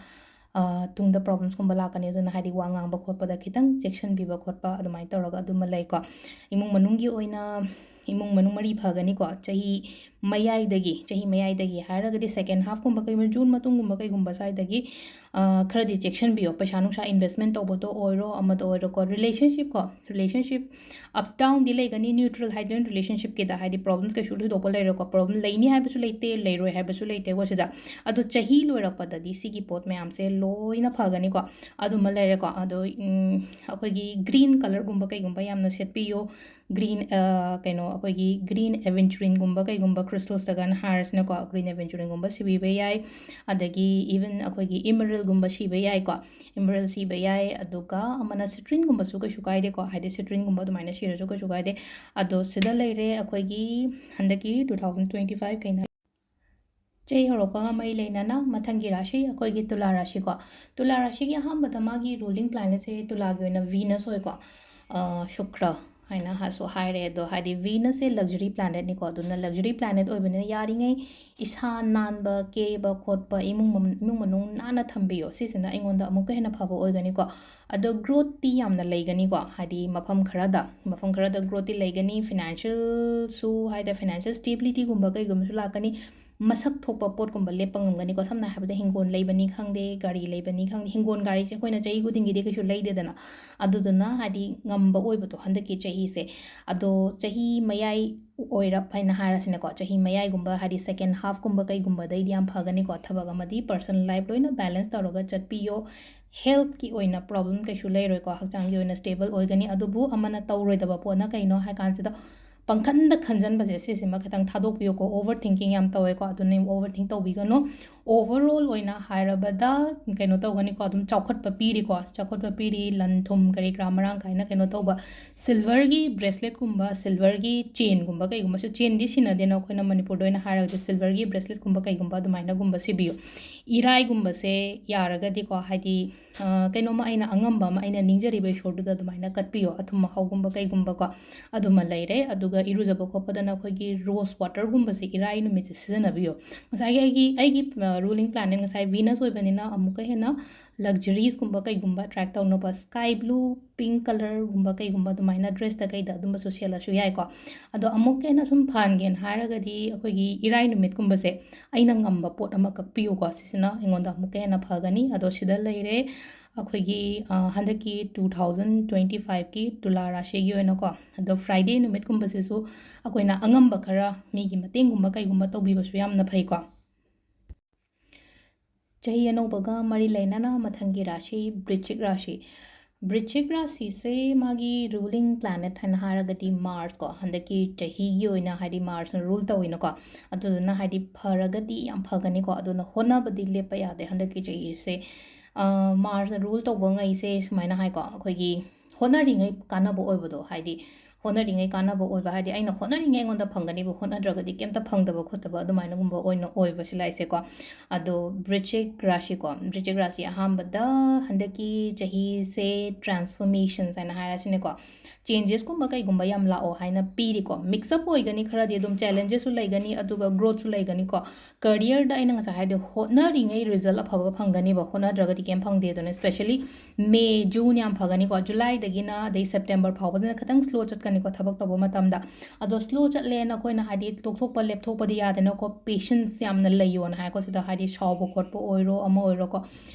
ꯑ, ꯇꯨꯡꯗ problemsꯀꯨꯝꯕ ꯂꯥꯛꯀꯅꯤ꯫ ꯑꯗꯨꯅ ꯍꯥꯏꯗꯤ ꯋꯥ ꯉꯥꯡꯕ ꯈꯣꯠꯄꯗ ꯈꯤꯇꯪ ꯆꯦꯛꯁꯤꯟꯕꯤꯕ ꯈꯣꯠꯄ ꯑꯗꯨꯃꯥꯏꯅ ꯇꯧꯔꯒ ꯑꯗꯨꯃ ꯂꯩꯀꯣ꯫ ꯏꯃꯨꯡ ꯃꯅꯨꯡꯒꯤ ꯑꯣꯏꯅ ꯏꯃꯨꯡ ꯃꯅꯨꯡ ꯃꯔꯤ ꯐꯒꯅꯤꯀꯣ꯫ ꯆꯍꯤ ꯃꯌꯥꯏꯗꯒꯤ, ꯆꯍꯤ ꯃꯌꯥꯏꯗꯒꯤ ꯍꯥꯏꯔꯒꯗꯤ second half ꯀꯨꯝꯕ ꯀꯩꯒꯨꯝꯕ, June ꯃꯇꯨꯡꯒꯨꯝꯕ ꯀꯩꯒꯨꯝꯕ ꯁ꯭ꯋꯥꯏꯗꯒꯤ, ꯑ, ꯈꯔꯗꯤ ꯆꯦꯛꯁꯤꯟꯕꯤꯌꯣ꯫ ꯄꯩꯁꯥ ꯅꯨꯡꯁꯥ investment ꯇꯧꯕꯗ ꯑꯣꯏꯔꯣ, ꯑꯃꯗ ꯑꯣꯏꯔꯣꯀꯣ, relationship ꯀꯣ, relationship ups downꯗꯤ ꯂꯩꯒꯅꯤ꯫ Neutral ꯍꯥꯏꯗꯣꯏꯅ relationshipꯀꯤꯗ, ꯍꯥꯏꯗꯤ problems ꯀꯩꯁꯨ ꯊꯣꯏꯗꯣꯛꯄ ꯂꯩꯔꯣꯏꯀꯣ, problem ꯂꯩꯅꯤ ꯍꯥꯏꯕꯁꯨ ꯂꯩꯇꯦ, ꯂꯩꯔꯣꯏ ꯍꯥꯏꯕꯁꯨ ꯂꯩꯇꯦꯀꯣ ꯁꯤꯗ꯫ ꯑꯗꯣ ꯆꯍꯤ ꯂꯣꯏꯔꯛꯄꯗꯗꯤ ꯁꯤꯒꯤ ꯄꯣꯠ ꯃꯌꯥꯝꯁꯦ ꯂꯣꯏꯅ ꯐꯒꯅꯤꯀꯣ꯫ ꯑꯗꯨꯃ ꯂꯩꯔꯦꯀꯣ꯫ ꯑꯗꯣ, ꯎꯝ, ꯑꯩꯈꯣꯏꯒꯤ green colourꯒꯨꯝꯕ ꯀꯩꯒꯨꯝꯕ ꯌꯥꯝꯅ ꯁꯦꯠꯄꯤꯌꯣ꯫ Green, ꯑ, ꯀꯩꯅꯣ, ꯑꯩꯈꯣꯏꯒꯤ green aventurinꯒꯨꯝꯕ ꯀꯩꯒꯨꯝꯕ, crystalsꯇꯒꯅ ꯍꯥꯏꯔꯁꯤꯅꯀꯣ, green aventurinꯒꯨꯝꯕ ꯁꯤꯕꯤꯕ ꯌꯥꯏ꯫ ꯑꯗꯒꯤ even ꯑꯩꯈꯣꯏꯒꯤ emeraldꯒꯨꯝꯕ ꯁꯤꯕ ꯌꯥꯏꯀꯣ, emerald ꯁꯤꯕ ꯌꯥꯏ꯫ ꯑꯗꯨꯒ ꯑꯃꯅ citrinꯒꯨꯝꯕꯁꯨ ꯀꯩꯁꯨ ꯀꯥꯏꯗꯦꯀꯣ, ꯍꯥꯏꯗꯤ citrinꯒꯨꯝꯕ ꯑꯗꯨꯃꯥꯏꯅ ꯁꯤꯔꯁꯨ ꯀꯩꯁꯨ ꯀꯥꯏꯗꯦ꯫ ꯑꯗꯣ ꯁꯤꯗ ꯂꯩꯔꯦ ꯑꯩꯈꯣꯏꯒꯤ ꯍꯟꯗꯛꯀꯤ two thousand twenty five ꯀꯩꯅ ꯆꯍꯤ ꯍꯧꯔꯛꯄꯒ ꯃꯔꯤ ꯂꯩꯅꯅ ꯃꯊꯪꯒꯤ ꯔꯥꯁꯤ ꯑꯩꯈꯣꯏꯒꯤ ꯇꯨꯂꯥ ꯔꯥꯁꯤꯀꯣ꯫ ꯇꯨꯂꯥ ꯔꯥꯁꯤꯒꯤ ꯑꯍꯥꯟꯕꯗ ꯃꯥꯒꯤ ruling planetꯁꯦ ꯇꯨꯂꯥꯒꯤ ꯑꯣꯏꯅ Venus ꯑꯣꯏꯀꯣ꯫ ꯑ, ꯁꯨꯀ꯭ꯔ ꯍꯥꯏꯅ ꯍꯥꯁꯨ ꯍꯥꯏꯔꯦ꯫ ꯑꯗꯣ ꯍꯥꯏꯗꯤ Venusꯁꯦ luxury planetꯅꯤꯀꯣ꯫ ꯑꯗꯨꯅ luxury planet ꯑꯣꯏꯕꯅꯤꯅ ꯌꯥꯔꯤꯉꯩ ꯏꯁꯥ ꯅꯥꯟꯕ, ꯀꯦꯕ ꯈꯣꯠꯄ, ꯏꯃꯨꯡ ꯃꯝ-, ꯏꯃꯨꯡ ꯃꯅꯨꯡ ꯅꯥꯟꯅ ꯊꯝꯕꯤꯌꯣ꯫ ꯁꯤꯁꯤꯅ ꯑꯩꯉꯣꯟꯗ ꯑꯃꯨꯛꯀ ꯍꯦꯟꯅ ꯐꯕ ꯑꯣꯏꯒꯅꯤꯀꯣ꯫ ꯑꯗꯣ growthꯇꯤ ꯌꯥꯝꯅ ꯂꯩꯒꯅꯤꯀꯣ꯫ ꯍꯥꯏꯗꯤ ꯃꯐꯝ ꯈꯔꯗ, ꯃꯐꯝ ꯈꯔꯗ growthꯇꯤ ꯂꯩꯒꯅꯤ꯫ Financialꯁꯨ ꯍꯥꯏꯗꯤ financial stabilityꯒꯨꯝꯕ ꯀꯩꯒꯨꯝꯕꯁꯨ ꯂꯥꯛꯀꯅꯤ꯫ ꯃꯁꯛ ꯊꯣꯛꯄ ꯄꯣꯠꯀꯨꯝꯕ ꯂꯦꯞꯄ ꯉꯝꯒꯅꯤꯀꯣ꯫ ꯁꯝꯅ ꯍꯥꯏꯔꯕꯗ ꯍꯤꯡꯒꯣꯜ ꯂꯩꯕꯅꯤ ꯈꯪꯗꯦ, ꯒꯥꯔꯤ ꯂꯩꯕꯅꯤ ꯈꯪꯗꯦ꯫ ꯍꯤꯡꯒꯣꯜ ꯒꯥꯔꯤꯁꯦ ꯑꯩꯈꯣꯏꯅ ꯆꯍꯤ ꯈꯨꯗꯤꯡꯒꯤꯗꯤ ꯀꯩꯁꯨ ꯂꯩꯗꯦꯗꯅ꯫ ꯑꯗꯨꯗꯨꯅ ꯍꯥꯏꯗꯤ ꯉꯝꯕ ꯑꯣꯏꯕꯗꯣ ꯍꯟꯗꯛꯀꯤ ꯆꯍꯤꯁꯦ꯫ ꯑꯗꯣ ꯆꯍꯤ ꯃꯌꯥꯏ ꯑꯣꯏꯔꯞ ꯍꯥꯏꯅ ꯍꯥꯏꯔꯁꯤꯅꯀꯣ, ꯆꯍꯤ ꯃꯌꯥꯏꯒꯨꯝꯕ ꯍꯥꯏꯗꯤ second halfꯀꯨꯝꯕ ꯀꯩꯒꯨꯝꯕꯗꯩꯗꯤ ꯌꯥꯝ ꯐꯒꯅꯤꯀꯣ꯫ ꯊꯕꯛ ꯑꯃꯗꯤ personal life ꯂꯣꯏꯅ balance ꯇꯧꯔꯒ ꯆꯠꯄꯤꯌꯣ꯫ Healthꯀꯤ ꯑꯣꯏꯅ problem ꯀꯩꯁꯨ ꯂꯩꯔꯣꯏꯀꯣ, ꯍꯛꯆꯥꯡꯒꯤ ꯑꯣꯏꯅ stable ꯑꯣꯏꯒꯅꯤ꯫ ꯑꯗꯨꯕꯨ ꯑꯃꯅ ꯇꯧꯔꯣꯏꯗꯕ ꯄꯣꯠꯅ ꯀꯩꯅꯣ ꯍꯥꯏ ꯀꯥꯟꯁꯤꯗ, ꯄꯪꯈꯟꯗ ꯈꯟꯖꯟꯕꯁꯦ ꯁꯤꯁꯤꯃ ꯈꯤꯇꯪ ꯊꯥꯗꯣꯛꯄꯤꯌꯨꯀꯣ꯫ Overthinking ꯌꯥꯝ ꯇꯧꯋꯦꯀꯣ, ꯑꯗꯨꯅ overthink ꯇꯧꯕꯤꯒꯅꯨ꯫ Overall ꯑꯣꯏꯅ ꯍꯥꯏꯔꯕꯗ ꯀꯩꯅꯣ ꯇꯧꯒꯅꯤꯀꯣ, ꯑꯗꯨꯝ ꯆꯥꯎꯈꯠꯄ ꯄꯤꯔꯤꯀꯣ, ꯆꯥꯎꯈꯠꯄ ꯄꯤꯔꯤ, ꯂꯟ ꯊꯨꯝ ꯀꯔꯤ ꯀꯔꯥ ꯃꯔꯥꯡ ꯀꯥꯏꯅ ꯀꯩꯅꯣ ꯇꯧꯕ꯫ Silverꯒꯤ braceletꯀꯨꯝꯕ, silverꯒꯤ chainꯒꯨꯝꯕ ꯀꯩꯒꯨꯝꯕꯁꯨ, chainꯗꯤ ꯁꯤꯟꯅꯗꯦꯅ ꯑꯩꯈꯣꯏꯅ ꯃꯅꯤꯄꯨꯔꯗ ꯑꯣꯏꯅ ꯍꯥꯏꯔꯒꯗꯤ, silverꯒꯤ braceletꯀꯨꯝꯕ ꯀꯩꯒꯨꯝꯕ ꯑꯗꯨꯃꯥꯏꯅꯒꯨꯝꯕ ꯁꯤꯕꯤꯌꯨ꯫ ꯏꯔꯥꯏꯒꯨꯝꯕꯁꯦ ꯌꯥꯔꯒꯗꯤꯀꯣ, ꯍꯥꯏꯗꯤ, ꯑ, ꯀꯩꯅꯣꯝꯃ ꯑꯩꯅ ꯑꯉꯝꯕ ꯑꯃ ꯑꯩꯅ ꯅꯤꯡꯖꯔꯤꯕ ꯏꯁꯣꯔꯗꯨꯗ ꯑꯗꯨꯃꯥꯏꯅ ꯀꯠꯄꯤꯌꯣ꯫ ꯑꯊꯨꯝ ꯑꯍꯥꯎꯒꯨꯝꯕ ꯀꯩꯒꯨꯝꯕꯀꯣ, ꯑꯗꯨꯃ ꯂꯩꯔꯦ꯫ ꯑꯗꯨꯒ ꯏꯔꯨꯖꯕ ꯈꯣꯠꯄꯗꯅ ꯑꯩꯈꯣꯏꯒꯤ rose waterꯒꯨꯝꯕꯁꯦ ꯏꯔꯥꯏ ꯅꯨꯃꯤꯠꯁꯦ ꯁꯤꯖꯤꯟꯅꯕꯤꯌꯣ꯫ ꯉꯁꯥꯏꯒꯤ ꯑꯩꯒꯤ, ꯑꯩꯒꯤ, ꯑ, ꯔꯨꯂꯤꯡ ꯄ꯭ꯂꯥꯅꯦꯠ ꯉꯁꯥꯏ ꯚꯤꯅꯁ ꯑꯣꯏꯕꯅꯤꯅ ꯑꯃꯨꯛꯀ ꯍꯦꯟꯅ ꯂꯛꯖꯔꯤꯁꯀꯨꯝꯕ ꯀꯩꯒꯨꯝꯕ ꯑꯦꯇ꯭ꯔꯦꯛ ꯇꯧꯅꯕ ꯁ꯭ꯀꯥꯏ ꯕ꯭ꯂꯨ, ꯄꯤꯡ ꯀꯂꯔꯒꯨꯝꯕ ꯀꯩꯒꯨꯝꯕ ꯑꯗꯨꯃꯥꯏꯅ ꯗ꯭ꯔꯦꯁꯇ ꯀꯩꯗ ꯑꯗꯨꯝꯕꯁꯨ ꯁꯦꯠꯂꯁꯨ ꯌꯥꯏꯀꯣ꯫ ꯑꯗꯣ ꯑꯃꯨꯛꯀ ꯍꯦꯟꯅ ꯁꯨꯝ ꯐꯍꯟꯒꯦꯅ ꯍꯥꯏꯔꯒꯗꯤ ꯑꯩꯈꯣꯏꯒꯤ ꯏꯔꯥꯏ ꯅꯨꯃꯤꯠꯀꯨꯝꯕꯁꯦ ꯑꯩꯅ ꯉꯝꯕ ꯄꯣꯠ ꯑꯃ ꯀꯛꯄꯤꯌꯨꯀꯣ꯫ ꯁꯤꯁꯤꯅ ꯑꯩꯉꯣꯟꯗ ꯑꯃꯨꯛꯀ ꯍꯦꯟꯅ ꯐꯒꯅꯤ꯫ ꯑꯗꯣ ꯁꯤꯗ ꯂꯩꯔꯦ ꯑꯩꯈꯣꯏꯒꯤ, ꯑ, ꯍꯟꯗꯛꯀꯤ two thousand twenty fiveꯀꯤ ꯇꯨꯂꯥ ꯔꯥꯁꯤꯒꯤ ꯑꯣꯏꯅꯀꯣ꯫ ꯑꯗꯣ ꯐ꯭ꯔꯥꯏꯗꯦ ꯅꯨꯃꯤꯠꯀꯨꯝꯕꯁꯤꯁꯨ ꯑꯩꯈꯣꯏꯅ ꯑꯉꯝꯕ ꯈꯔ ꯃꯤꯒꯤ ꯃꯇꯦꯡꯒꯨꯝꯕ ꯀꯩꯒꯨꯝꯕ ꯇꯧꯕꯤꯕꯁꯨ ꯌꯥꯝꯅ ꯐꯩꯀꯣ꯫ ꯆꯍꯤ ꯑꯅꯧꯕꯒ ꯃꯔꯤ ꯂꯩꯅꯅ ꯃꯊꯪꯒꯤ ꯔꯥꯁꯤ ꯕ꯭ꯔꯤꯆꯤꯛ ꯔꯥꯁꯤ꯫ ꯕ꯭ꯔꯤꯆꯤꯛ ꯔꯥꯁꯤꯁꯦ ꯃꯥꯒꯤ ꯔꯨꯂꯤꯡ ꯄ꯭ꯂꯥꯅꯦꯠ ꯍꯥꯏꯅ ꯍꯥꯏꯔꯒꯗꯤ ꯃꯥꯔꯁ ꯀꯣ, ꯍꯟꯗꯛꯀꯤ ꯆꯍꯤꯒꯤ ꯑꯣꯏꯅ ꯍꯥꯏꯗꯤ ꯃꯥꯔꯁꯅ ꯔꯨꯜ ꯇꯧꯋꯤꯅꯀꯣ꯫ ꯑꯗꯨꯗꯨꯅ ꯍꯥꯏꯗꯤ ꯐꯔꯒꯗꯤ ꯌꯥꯝ ꯐꯒꯅꯤꯀꯣ꯫ ꯑꯗꯨꯅ ꯍꯣꯠꯅꯕꯗꯤ ꯂꯦꯞꯄ ꯌꯥꯗꯦ ꯍꯟꯗꯛꯀꯤ ꯆꯍꯤꯁꯦ꯫ ꯑ, ꯃꯥꯔꯁꯅ ꯔꯨꯜ ꯇꯧꯕ ꯉꯩꯁꯦ ꯁꯨꯃꯥꯏꯅ ꯍꯥꯏꯀꯣ, ꯑꯩꯈꯣꯏꯒꯤ ꯍꯣꯠꯅꯔꯤꯉꯩ ꯀꯥꯟꯅꯕ ꯑꯣꯏꯕꯗꯣ, ꯍꯥꯏꯗꯤ ꯍꯣꯠꯅꯔꯤꯉꯩ ꯀꯥꯟꯅꯕ ꯑꯣꯏꯕ ꯍꯥꯏꯗꯤ ꯑꯩꯅ ꯍꯣꯠꯅꯔꯤꯉꯩ ꯑꯩꯉꯣꯟꯗ ꯐꯪꯒꯅꯤꯕ, ꯍꯣꯠꯅꯗ꯭ꯔꯒꯗꯤ ꯀꯩꯝꯇ ꯐꯪꯗꯕ ꯈꯣꯠꯇꯕ ꯑꯗꯨꯃꯥꯏꯅꯒꯨꯝꯕ ꯑꯣꯏꯅ ꯑꯣꯏꯕ ꯁꯤ ꯂꯥꯛꯏꯁꯦꯀꯣ꯫ ꯑꯗꯣ ꯕ꯭ꯔꯤꯆꯤꯛ ꯔꯥꯁꯤꯀꯣ, ꯕ꯭ꯔꯤꯆꯤꯛ ꯔꯥꯁꯤ ꯑꯍꯥꯟꯕꯗ ꯍꯟꯗꯛꯀꯤ ꯆꯍꯤꯁꯦ ꯇ꯭ꯔꯥꯟꯁꯐꯣꯔꯃꯦꯁꯟꯁ ꯍꯥꯏꯅ ꯍꯥꯏꯔꯁꯤꯅꯦꯀꯣ, ꯆꯦꯟꯖꯦꯁꯀꯨꯝꯕ ꯀꯩꯒꯨꯝꯕ ꯌꯥꯝ ꯂꯥꯛꯑꯣ ꯍꯥꯏꯅ ꯄꯤꯔꯤꯀꯣ꯫ ꯃꯤꯛꯁ ꯑꯞ ꯑꯣꯏꯒꯅꯤ, ꯈꯔꯗꯤ ꯑꯗꯨꯝ ꯆꯦꯂꯦꯟꯖꯦꯁꯁꯨ ꯂꯩꯒꯅꯤ, ꯑꯗꯨꯒ ꯒ꯭ꯔꯣꯠꯁꯨ ꯂꯩꯒꯅꯤꯀꯣ꯫ ꯀꯔꯤꯌꯔꯗ ꯑꯩꯅ ꯉꯁꯥꯏ ꯍꯥꯏꯗꯣ ꯍꯣꯠꯅꯔꯤꯉꯩ ꯔꯤꯖꯜ ꯑꯐꯕ ꯐꯪꯒꯅꯤꯕ, ꯍꯣꯠꯅꯗ꯭ꯔꯒꯗꯤ ꯀꯩꯝ ꯐꯪꯗꯦ꯫ ꯑꯗꯨꯅ especially ꯃꯦ, ꯖꯨꯟ ꯌꯥꯝ ꯐꯒꯅꯤꯀꯣ꯫ ꯖꯨꯂꯥꯏꯗꯒꯤꯅ ꯑꯗꯩ ꯁꯦꯞꯇꯦꯝꯕꯔ ꯐꯥꯎꯕꯁꯤꯅ ꯈꯤꯇꯪ ꯁ꯭ꯂꯣ ꯆꯠꯀꯅꯤꯀꯣ ꯊꯕꯛ ꯇꯧꯕ ꯃꯇꯝꯗ꯫ ꯑꯗꯣ ꯁ꯭ꯂꯣ ꯆꯠꯂꯦꯅ ꯑꯩꯈꯣꯏꯅ ꯍꯥꯏꯗꯤ ꯇꯣꯛꯊꯣꯛꯄ ꯂꯦꯞꯊꯣꯛꯄꯗꯤ ꯌꯥꯗꯦꯅꯀꯣ, ꯄꯦꯁꯦꯟꯁ ꯌꯥꯝꯅ ꯂꯩꯌꯣꯅ ꯍꯥꯏꯀꯣ ꯁꯤꯗ, ꯍꯥꯏꯗꯤ ꯁꯥꯎꯕ ꯈꯣꯠꯄ ꯑꯣꯏꯔꯣ ꯑꯃ ꯑꯣꯏꯔꯣꯀꯣ꯫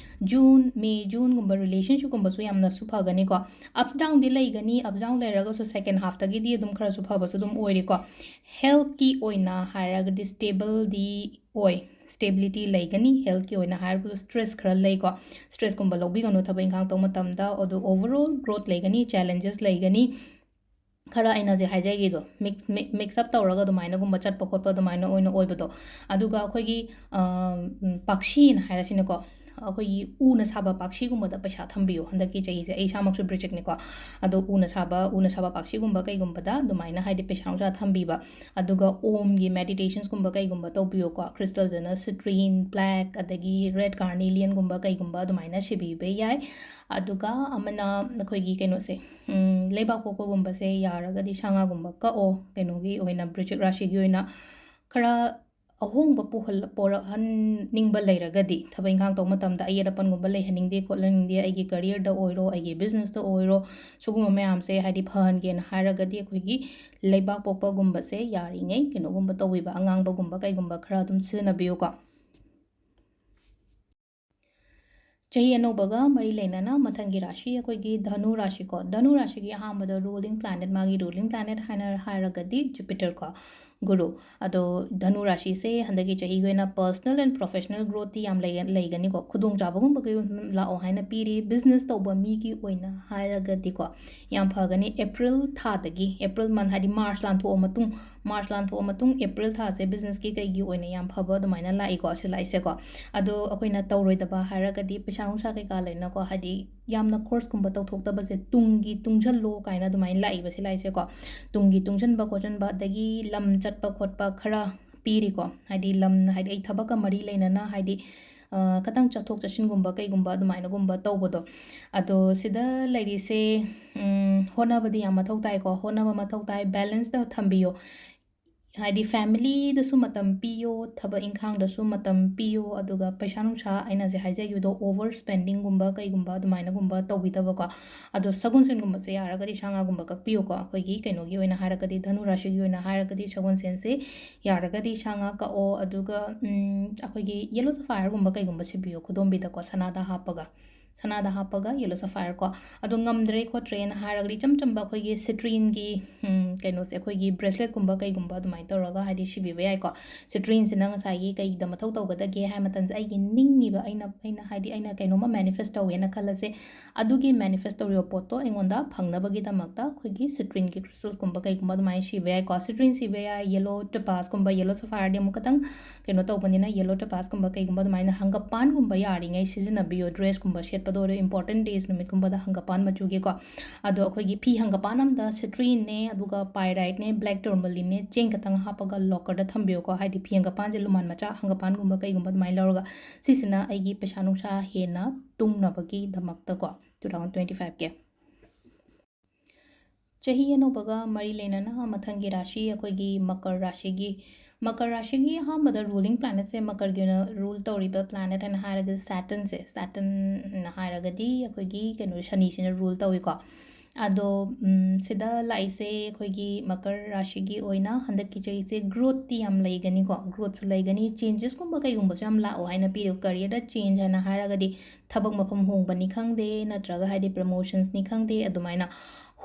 ꯖꯨꯟ, ꯃꯦ, ꯖꯨꯟꯒꯨꯝꯕ ꯔꯤꯂꯦꯁꯟꯁꯤꯞꯀꯨꯝꯕꯁꯨ ꯌꯥꯝꯅꯁꯨ ꯐꯒꯅꯤꯀꯣ꯫ ꯑꯞꯁ ꯗꯥꯎꯟꯗꯤ ꯂꯩꯒꯅꯤ, ꯑꯞꯁ ꯗꯥꯎꯟ ꯂꯩꯔꯒꯁꯨ ꯁꯦꯀꯦꯟ ꯍꯥꯐꯇꯒꯤꯗꯤ ꯑꯗꯨꯝ ꯈꯔꯁꯨ ꯐꯕꯁꯨ ꯑꯗꯨꯝ ꯑꯣꯏꯔꯤꯀꯣ꯫ ꯍꯦꯜꯠꯀꯤ ꯑꯣꯏꯅ ꯍꯥꯏꯔꯒꯗꯤ ꯁ꯭ꯇꯦꯕꯜꯗꯤ ꯑꯣꯏ, ꯁ꯭ꯇꯦꯕꯤꯂꯤꯇꯤ ꯂꯩꯒꯅꯤ꯫ ꯍꯦꯜꯠꯀꯤ ꯑꯣꯏꯅ ꯍꯥꯏꯔꯒꯁꯨ ꯁ꯭ꯇ꯭ꯔꯦꯁ ꯈꯔ ꯂꯩꯀꯣ, ꯁ꯭ꯇ꯭ꯔꯦꯁꯀꯨꯝꯕ ꯂꯧꯕꯤꯒꯅꯨ ꯊꯕꯛ ꯏꯪꯈꯥꯡ ꯇꯧꯕ ꯃꯇꯝꯗ꯫ ꯑꯗꯣ ꯑꯣꯚꯔꯑꯣꯜ ꯒ꯭ꯔꯣꯠ ꯂꯩꯒꯅꯤ, ꯆꯦꯂꯦꯟꯖꯦꯁ ꯂꯩꯒꯅꯤ꯫ ꯈꯔ ꯑꯩꯅ ꯍꯧꯖꯤꯛ ꯍꯥꯏꯖꯈꯤꯗꯣ, ꯃꯤꯛꯁ, ꯃꯤꯛ-, ꯃꯤꯛꯁ ꯑꯞ ꯇꯧꯔꯒ ꯑꯗꯨꯃꯥꯏꯅꯒꯨꯝꯕ ꯆꯠꯄ ꯈꯣꯠꯄ ꯑꯗꯨꯃꯥꯏꯅ ꯑꯣꯏꯅ ꯑꯣꯏꯕꯗꯣ꯫ ꯑꯗꯨꯒ ꯑꯩꯈꯣꯏꯒꯤ, ꯑ, ꯎꯝ, ꯄꯥꯛꯁꯤꯅ ꯍꯥꯏꯔꯁꯤꯅꯦꯀꯣ, ꯑꯩꯈꯣꯏꯒꯤ ꯎꯅ ꯁꯥꯕ ꯄꯥꯛꯁꯤꯒꯨꯝꯕꯗ ꯄꯩꯁꯥ ꯊꯝꯕꯤꯌꯣ꯫ ꯍꯟꯗꯛꯀꯤ ꯆꯍꯤꯁꯦ ꯑꯩ ꯏꯁꯥꯃꯛꯁꯨ ꯕ꯭ꯔꯤꯆꯤꯛꯅꯤꯀꯣ, ꯑꯗꯣ ꯎꯅ ꯁꯥꯕ, ꯎꯅ ꯁꯥꯕ ꯄꯥꯛꯁꯤꯒꯨꯝꯕ ꯀꯩꯒꯨꯝꯕꯗ ꯑꯗꯨꯃꯥꯏꯅ ꯍꯥꯏꯗꯤ ꯄꯩꯁꯥ ꯅꯨꯡꯁꯥ ꯊꯝꯕꯤꯕ꯫ ꯑꯗꯨꯒ ꯑꯣꯝꯒꯤ ꯃꯦꯗꯤꯇꯦꯁꯟꯁꯀꯨꯝꯕ ꯀꯩꯒꯨꯝꯕ ꯇꯧꯕꯤꯌꯣꯀꯣ꯫ ꯀ꯭ꯔꯤꯁꯇꯜꯗꯅ ꯁꯤꯇ꯭ꯔꯤꯟ, ꯕ꯭ꯂꯦꯛ, ꯑꯗꯒꯤ ꯔꯦꯗ ꯀꯥꯔꯅꯦꯂꯤꯌꯟꯒꯨꯝꯕ ꯀꯩꯒꯨꯝꯕ ꯑꯗꯨꯃꯥꯏꯅ ꯁꯤꯕꯤꯕ ꯌꯥꯏ꯫ ꯑꯗꯨꯒ ꯑꯃꯅ ꯑꯩꯈꯣꯏꯒꯤ ꯀꯩꯅꯣꯁꯦ, ꯎꯝ, ꯂꯩꯕꯥꯛ ꯄꯣꯛꯄꯒꯨꯝꯕꯁꯦ ꯌꯥꯔꯒꯗꯤ ꯁꯥ ꯉꯥꯒꯨꯝꯕ ꯀꯛꯑꯣ꯫ ꯀꯩꯅꯣꯒꯤ ꯑꯣꯏꯅ, ꯕ꯭ꯔꯤꯆꯤꯛ ꯔꯥꯁꯤꯒꯤ ꯑꯣꯏꯅ ꯈꯔ ꯑꯍꯣꯡꯕ ꯄꯨꯍꯜ-, ꯄꯣꯔꯛꯍꯟꯅꯤꯡꯕ ꯂꯩꯔꯒꯗꯤ, ꯊꯕꯛ ꯏꯪꯈꯥꯡ ꯇꯧꯕ ꯃꯇꯝꯗ ꯑꯌꯦꯠ ꯑꯄꯟꯒꯨꯝꯕ ꯂꯩꯍꯟꯅꯤꯡꯗꯦ ꯈꯣꯠꯍꯟꯅꯤꯡꯗꯦ, ꯑꯩꯒꯤ careerꯗ ꯑꯣꯏꯔꯣ, ꯑꯩꯒꯤ businessꯇ ꯑꯣꯏꯔꯣ, ꯁꯤꯒꯨꯝꯕ ꯃꯌꯥꯝꯁꯦ ꯍꯥꯏꯗꯤ ꯐꯍꯟꯒꯦꯅ ꯍꯥꯏꯔꯒꯗꯤ ꯑꯩꯈꯣꯏꯒꯤ ꯂꯩꯕꯥꯛ ꯄꯣꯛꯄꯒꯨꯝꯕꯁꯦ ꯌꯥꯔꯤꯉꯩ ꯀꯩꯅꯣꯒꯨꯝꯕ ꯇꯧꯕꯤꯕ, ꯑꯉꯥꯡꯕꯒꯨꯝꯕ ꯀꯩꯒꯨꯝꯕ ꯈꯔ ꯑꯗꯨꯝ ꯁꯤꯖꯤꯟꯅꯕꯤꯌꯨꯀꯣ꯫ ꯆꯍꯤ ꯑꯅꯧꯕꯒ ꯃꯔꯤ ꯂꯩꯅꯅ ꯃꯊꯪꯒꯤ ꯔꯥꯁꯤ ꯑꯩꯈꯣꯏꯒꯤ ꯙꯅꯨ ꯔꯥꯁꯤꯀꯣ꯫ ꯙꯅꯨ ꯔꯥꯁꯤꯒꯤ ꯑꯍꯥꯟꯕꯗ ruling planet, ꯃꯥꯒꯤ ruling planet ꯍꯥꯏꯅ ꯍꯥꯏꯔꯒꯗꯤ Jupiter ꯀꯣ, ꯒꯨꯔꯨ꯫ ꯑꯗꯣ ꯙꯅꯨ ꯔꯥꯁꯤꯁꯦ ꯍꯟꯗꯛꯀꯤ ꯆꯍꯤꯒꯤ ꯑꯣꯏꯅ personal and professional growthꯇꯤ ꯌꯥꯝ ꯂꯩꯒ-, ꯂꯩꯒꯅꯤꯀꯣ꯫ ꯈꯨꯗꯣꯡꯆꯥꯕꯒꯨꯝꯕ ꯀꯩ ꯂꯥꯛꯑꯣ ꯍꯥꯏꯅ ꯄꯤꯔꯤ꯫ Business ꯇꯧꯕ ꯃꯤꯒꯤ ꯑꯣꯏꯅ ꯍꯥꯏꯔꯒꯗꯤꯀꯣ, ꯌꯥꯝ ꯐꯒꯅꯤ꯫ April ꯊꯥꯗꯒꯤ, April month ꯍꯥꯏꯗꯤ March ꯂꯥꯟꯊꯣꯛꯑ ꯃꯇꯨꯡ, March ꯂꯥꯟꯊꯣꯛꯑ ꯃꯇꯨꯡ April ꯊꯥꯁꯦ businessꯀꯤ ꯀꯩꯒꯤ ꯑꯣꯏꯅ ꯌꯥꯝ ꯐꯕ ꯑꯗꯨꯃꯥꯏꯅ ꯂꯥꯛꯏꯀꯣ, ꯑꯁꯤ ꯂꯥꯛꯏꯁꯦꯀꯣ꯫ ꯑꯗꯣ ꯑꯩꯈꯣꯏꯅ ꯇꯧꯔꯣꯏꯗꯕ ꯍꯥꯏꯔꯒꯗꯤ ꯄꯩꯁꯥ ꯅꯨꯡꯁꯥ ꯀꯩꯀꯥ ꯂꯩꯅꯀꯣ, ꯍꯥꯏꯗꯤ ꯌꯥꯝꯅ ꯈꯣꯔꯁꯀꯨꯝꯕ ꯇꯧꯊꯣꯛꯇꯕꯁꯦ, ꯇꯨꯡꯒꯤ ꯇꯨꯡꯁꯤꯜꯂꯣ ꯀꯥꯏꯅ ꯑꯗꯨꯃꯥꯏꯅ ꯂꯥꯛꯏꯕ ꯁꯤ ꯂꯥꯛꯏꯁꯦꯀꯣ꯫ ꯇꯨꯡꯒꯤ ꯇꯨꯡꯁꯤꯟꯕ ꯈꯣꯠꯆꯤꯟꯕ, ꯑꯗꯒꯤ ꯂꯝ ꯆꯠꯄ ꯈꯣꯠꯄ ꯈꯔ ꯄꯤꯔꯤꯀꯣ꯫ ꯍꯥꯏꯗꯤ ꯂꯝ, ꯍꯥꯏꯗꯤ ꯑꯩ ꯊꯕꯛꯀ ꯃꯔꯤ ꯂꯩꯅꯅ, ꯍꯥꯏꯗꯤ, ꯑ, ꯈꯇꯪ ꯆꯠꯊꯣꯛ ꯆꯠꯁꯤꯟꯒꯨꯝꯕ ꯀꯩꯒꯨꯝꯕ ꯑꯗꯨꯃꯥꯏꯅꯒꯨꯝꯕ ꯇꯧꯕꯗꯣ꯫ ꯑꯗꯣ ꯁꯤꯗ ꯂꯩꯔꯤꯁꯦ, ꯎꯝ, ꯍꯣꯠꯅꯕꯗꯤ ꯌꯥꯝ ꯃꯊꯧ ꯇꯥꯏꯀꯣ, ꯍꯣꯠꯅꯕ ꯃꯊꯧ ꯇꯥꯏ, balanceꯇ ꯊꯝꯕꯤꯌꯣ꯫ ꯍꯥꯏꯗꯤ familyꯗꯁꯨ ꯃꯇꯝ ꯄꯤꯌꯣ, ꯊꯕꯛ ꯏꯪꯈꯥꯡꯗꯁꯨ ꯃꯇꯝ ꯄꯤꯌꯣ, ꯑꯗꯨꯒ ꯄꯩꯁꯥ ꯅꯨꯡꯁꯥ ꯑꯩꯅ ꯍꯧꯖꯤꯛ ꯍꯥꯏꯖꯈꯤꯕꯗꯣ over spendingꯒꯨꯝꯕ ꯀꯩꯒꯨꯝꯕ ꯑꯗꯨꯃꯥꯏꯅꯒꯨꯝꯕ ꯇꯧꯕꯤꯗꯕꯀꯣ꯫ ꯑꯗꯣ ꯁꯒꯣꯜꯁꯦꯟꯒꯨꯝꯕꯁꯦ ꯌꯥꯔꯒꯗꯤ ꯁꯥ ꯉꯥꯒꯨꯝꯕ ꯀꯛꯄꯤꯌꯨꯀꯣ꯫ ꯑꯩꯈꯣꯏꯒꯤ ꯀꯩꯅꯣꯒꯤ ꯑꯣꯏꯅ ꯍꯥꯏꯔꯒꯗꯤ, ꯙꯅꯨ ꯔꯥꯁꯤꯒꯤ ꯑꯣꯏꯅ ꯍꯥꯏꯔꯒꯗꯤ ꯁꯒꯣꯜꯁꯦꯟꯁꯦ ꯌꯥꯔꯒꯗꯤ ꯁꯥ ꯉꯥ ꯀꯛꯑꯣ꯫ ꯑꯗꯨꯒ, ꯎꯝ, ꯑꯩꯈꯣꯏꯒꯤ yellow sapphireꯒꯨꯝꯕ ꯀꯩꯒꯨꯝꯕ ꯁꯤꯕꯤꯌꯣ ꯈꯨꯗꯣꯝꯕꯤꯗꯀꯣ, ꯁꯅꯥꯗ ꯍꯥꯞꯄꯒ꯫ ꯁꯅꯥꯗ ꯍꯥꯞꯄꯒ yellow sapphireꯀꯣ꯫ ꯑꯗꯣ ꯉꯝꯗ꯭ꯔꯦ ꯈꯣꯠꯇ꯭ꯔꯦꯅ ꯍꯥꯏꯔꯒꯗꯤ ꯏꯆꯝ ꯆꯝꯕ ꯑꯩꯈꯣꯏꯒꯤ citrineꯒꯤ, ꯎꯝ, ꯀꯩꯅꯣꯁꯦ, ꯑꯩꯈꯣꯏꯒꯤ braceletꯀꯨꯝꯕ ꯀꯩꯒꯨꯝꯕ ꯑꯗꯨꯃꯥꯏꯅ ꯇꯧꯔꯒ ꯍꯥꯏꯗꯤ ꯁꯤꯕꯤꯕ ꯌꯥꯏꯀꯣ꯫ Citrineꯁꯤꯅ ꯉꯁꯥꯏꯒꯤ ꯀꯩꯗ ꯃꯊꯧ ꯇꯧꯒꯗꯒꯦ ꯍꯥꯏ ꯃꯇꯝꯁꯦ, ꯑꯩꯒꯤ ꯅꯤꯡꯉꯤꯕ, ꯑꯩꯅ, ꯑꯩꯅ ꯍꯥꯏꯗꯤ ꯑꯩꯅ ꯀꯩꯅꯣꯝꯃ manifest ꯇꯧꯋꯦꯅ ꯈꯜꯂꯁꯦ, ꯑꯗꯨꯒꯤ manifest ꯇꯧꯔꯤꯕ ꯄꯣꯠꯇꯣ ꯑꯩꯉꯣꯟꯗ ꯐꯪꯅꯕꯒꯤꯗꯃꯛꯇ ꯑꯩꯈꯣꯏꯒꯤ citrineꯒꯤ crystalꯁꯀꯨꯝꯕ ꯀꯩꯒꯨꯝꯕ ꯑꯗꯨꯃꯥꯏꯅ ꯁꯤꯕ ꯌꯥꯏꯀꯣ꯫ Citrine ꯁꯤꯕ ꯌꯥꯏ, yellow topazꯀꯨꯝꯕ, yellow sapphireꯗꯤ ꯑꯃꯨꯛ ꯈꯇꯪ ꯀꯩꯅꯣ ꯇꯧꯕꯅꯤꯅ, yellow topazꯀꯨꯝꯕ ꯀꯩꯒꯨꯝꯕ ꯑꯗꯨꯃꯥꯏꯅ ꯍꯪꯒꯄꯥꯟꯒꯨꯝꯕ ꯌꯥꯔꯤꯉꯩ ꯁꯤꯖꯤꯟꯅꯕꯤꯌꯣ꯫ Dressꯀꯨꯝꯕ ꯁꯦꯠꯄꯗ ꯑꯣꯏꯔꯣ, important days ꯅꯨꯃꯤꯠꯀꯨꯝꯕꯗ ꯍꯪꯒꯄꯥꯟ ꯃꯆꯨꯒꯤꯀꯣ꯫ ꯑꯗꯣ ꯑꯩꯈꯣꯏꯒꯤ ꯐꯤ ꯍꯪꯒꯄꯥꯟ ꯑꯝꯗ citrineꯅꯦ, ꯑꯗꯨꯒ pyriteꯅꯦ, black tourmalineꯅꯦ, ꯆꯦꯡ ꯈꯛꯇꯪ ꯍꯥꯞꯄꯒ lockerꯗ ꯊꯝꯕꯤꯌꯨꯀꯣ꯫ ꯍꯥꯏꯗꯤ ꯐꯤ ꯍꯪꯒꯄꯥꯟꯁꯦ ꯂꯨꯃꯥꯟ ꯃꯆꯥ, ꯍꯪꯒꯄꯥꯟꯒꯨꯝꯕ ꯀꯩꯒꯨꯝꯕ ꯑꯗꯨꯃꯥꯏꯅ ꯂꯧꯔꯒ, ꯁꯤꯁꯤꯅ ꯑꯩꯒꯤ ꯄꯩꯁꯥ ꯅꯨꯡꯁꯥ ꯍꯦꯟꯅ ꯇꯨꯡꯅꯕꯒꯤꯗꯃꯛꯇꯀꯣ, two thousand twenty fiveꯀꯤ꯫ ꯆꯍꯤ ꯑꯅꯧꯕꯒ ꯃꯔꯤ ꯂꯩꯅꯅ ꯃꯊꯪꯒꯤ ꯔꯥꯁꯤ ꯑꯩꯈꯣꯏꯒꯤ ꯃꯀꯔ ꯔꯥꯁꯤꯒꯤ, ꯃꯀꯔ ꯔꯥꯁꯤꯒꯤ ꯑꯍꯥꯟꯕꯗ ꯔꯨꯂꯤꯡ ꯄ꯭ꯂꯥꯅꯦꯠꯁꯦ, ꯃꯀꯔꯒꯤ ꯑꯣꯏꯅ ꯔꯨꯜ ꯇꯧꯔꯤꯕ ꯄ꯭ꯂꯥꯅꯦꯠ ꯍꯥꯏꯅ ꯍꯥꯏꯔꯒꯗꯤ ꯁꯦꯇꯔꯟꯁꯦ, ꯁꯦꯇꯔꯟꯅ ꯍꯥꯏꯔꯒꯗꯤ ꯑꯩꯈꯣꯏꯒꯤ ꯀꯩꯅꯣ ꯁꯅꯤꯁꯤꯅ ꯔꯨꯜ ꯇꯧꯏꯀꯣ꯫ ꯑꯗꯣ ꯎꯝ, ꯁꯤꯗ ꯂꯥꯛꯏꯁꯦ ꯑꯩꯈꯣꯏꯒꯤ ꯃꯀꯔ ꯔꯥꯁꯤꯒꯤ ꯑꯣꯏꯅ ꯍꯟꯗꯛꯀꯤ ꯆꯍꯤꯁꯦ ꯒ꯭ꯔꯣꯠꯇꯤ ꯌꯥꯝ ꯂꯩꯒꯅꯤꯀꯣ, ꯒ꯭ꯔꯣꯠꯁꯨ ꯂꯩꯒꯅꯤ, ꯆꯦꯟꯖꯦꯁꯀꯨꯝꯕ ꯀꯩꯒꯨꯝꯕꯁꯨ ꯌꯥꯝ ꯂꯥꯛꯑꯣ ꯍꯥꯏꯅ ꯄꯤꯔꯤꯕ ꯀꯔꯤꯌꯔꯗ ꯆꯦꯟꯖ ꯍꯥꯏꯅ ꯍꯥꯏꯔꯒꯗꯤ ꯊꯕꯛ ꯃꯐꯝ ꯍꯣꯡꯕꯅꯤ ꯈꯪꯗꯦ, ꯅꯠꯇ꯭ꯔꯒ ꯍꯥꯏꯗꯤ ꯄ꯭ꯔꯃꯣꯁꯟꯁꯅꯤ ꯈꯪꯗꯦ, ꯑꯗꯨꯃꯥꯏꯅ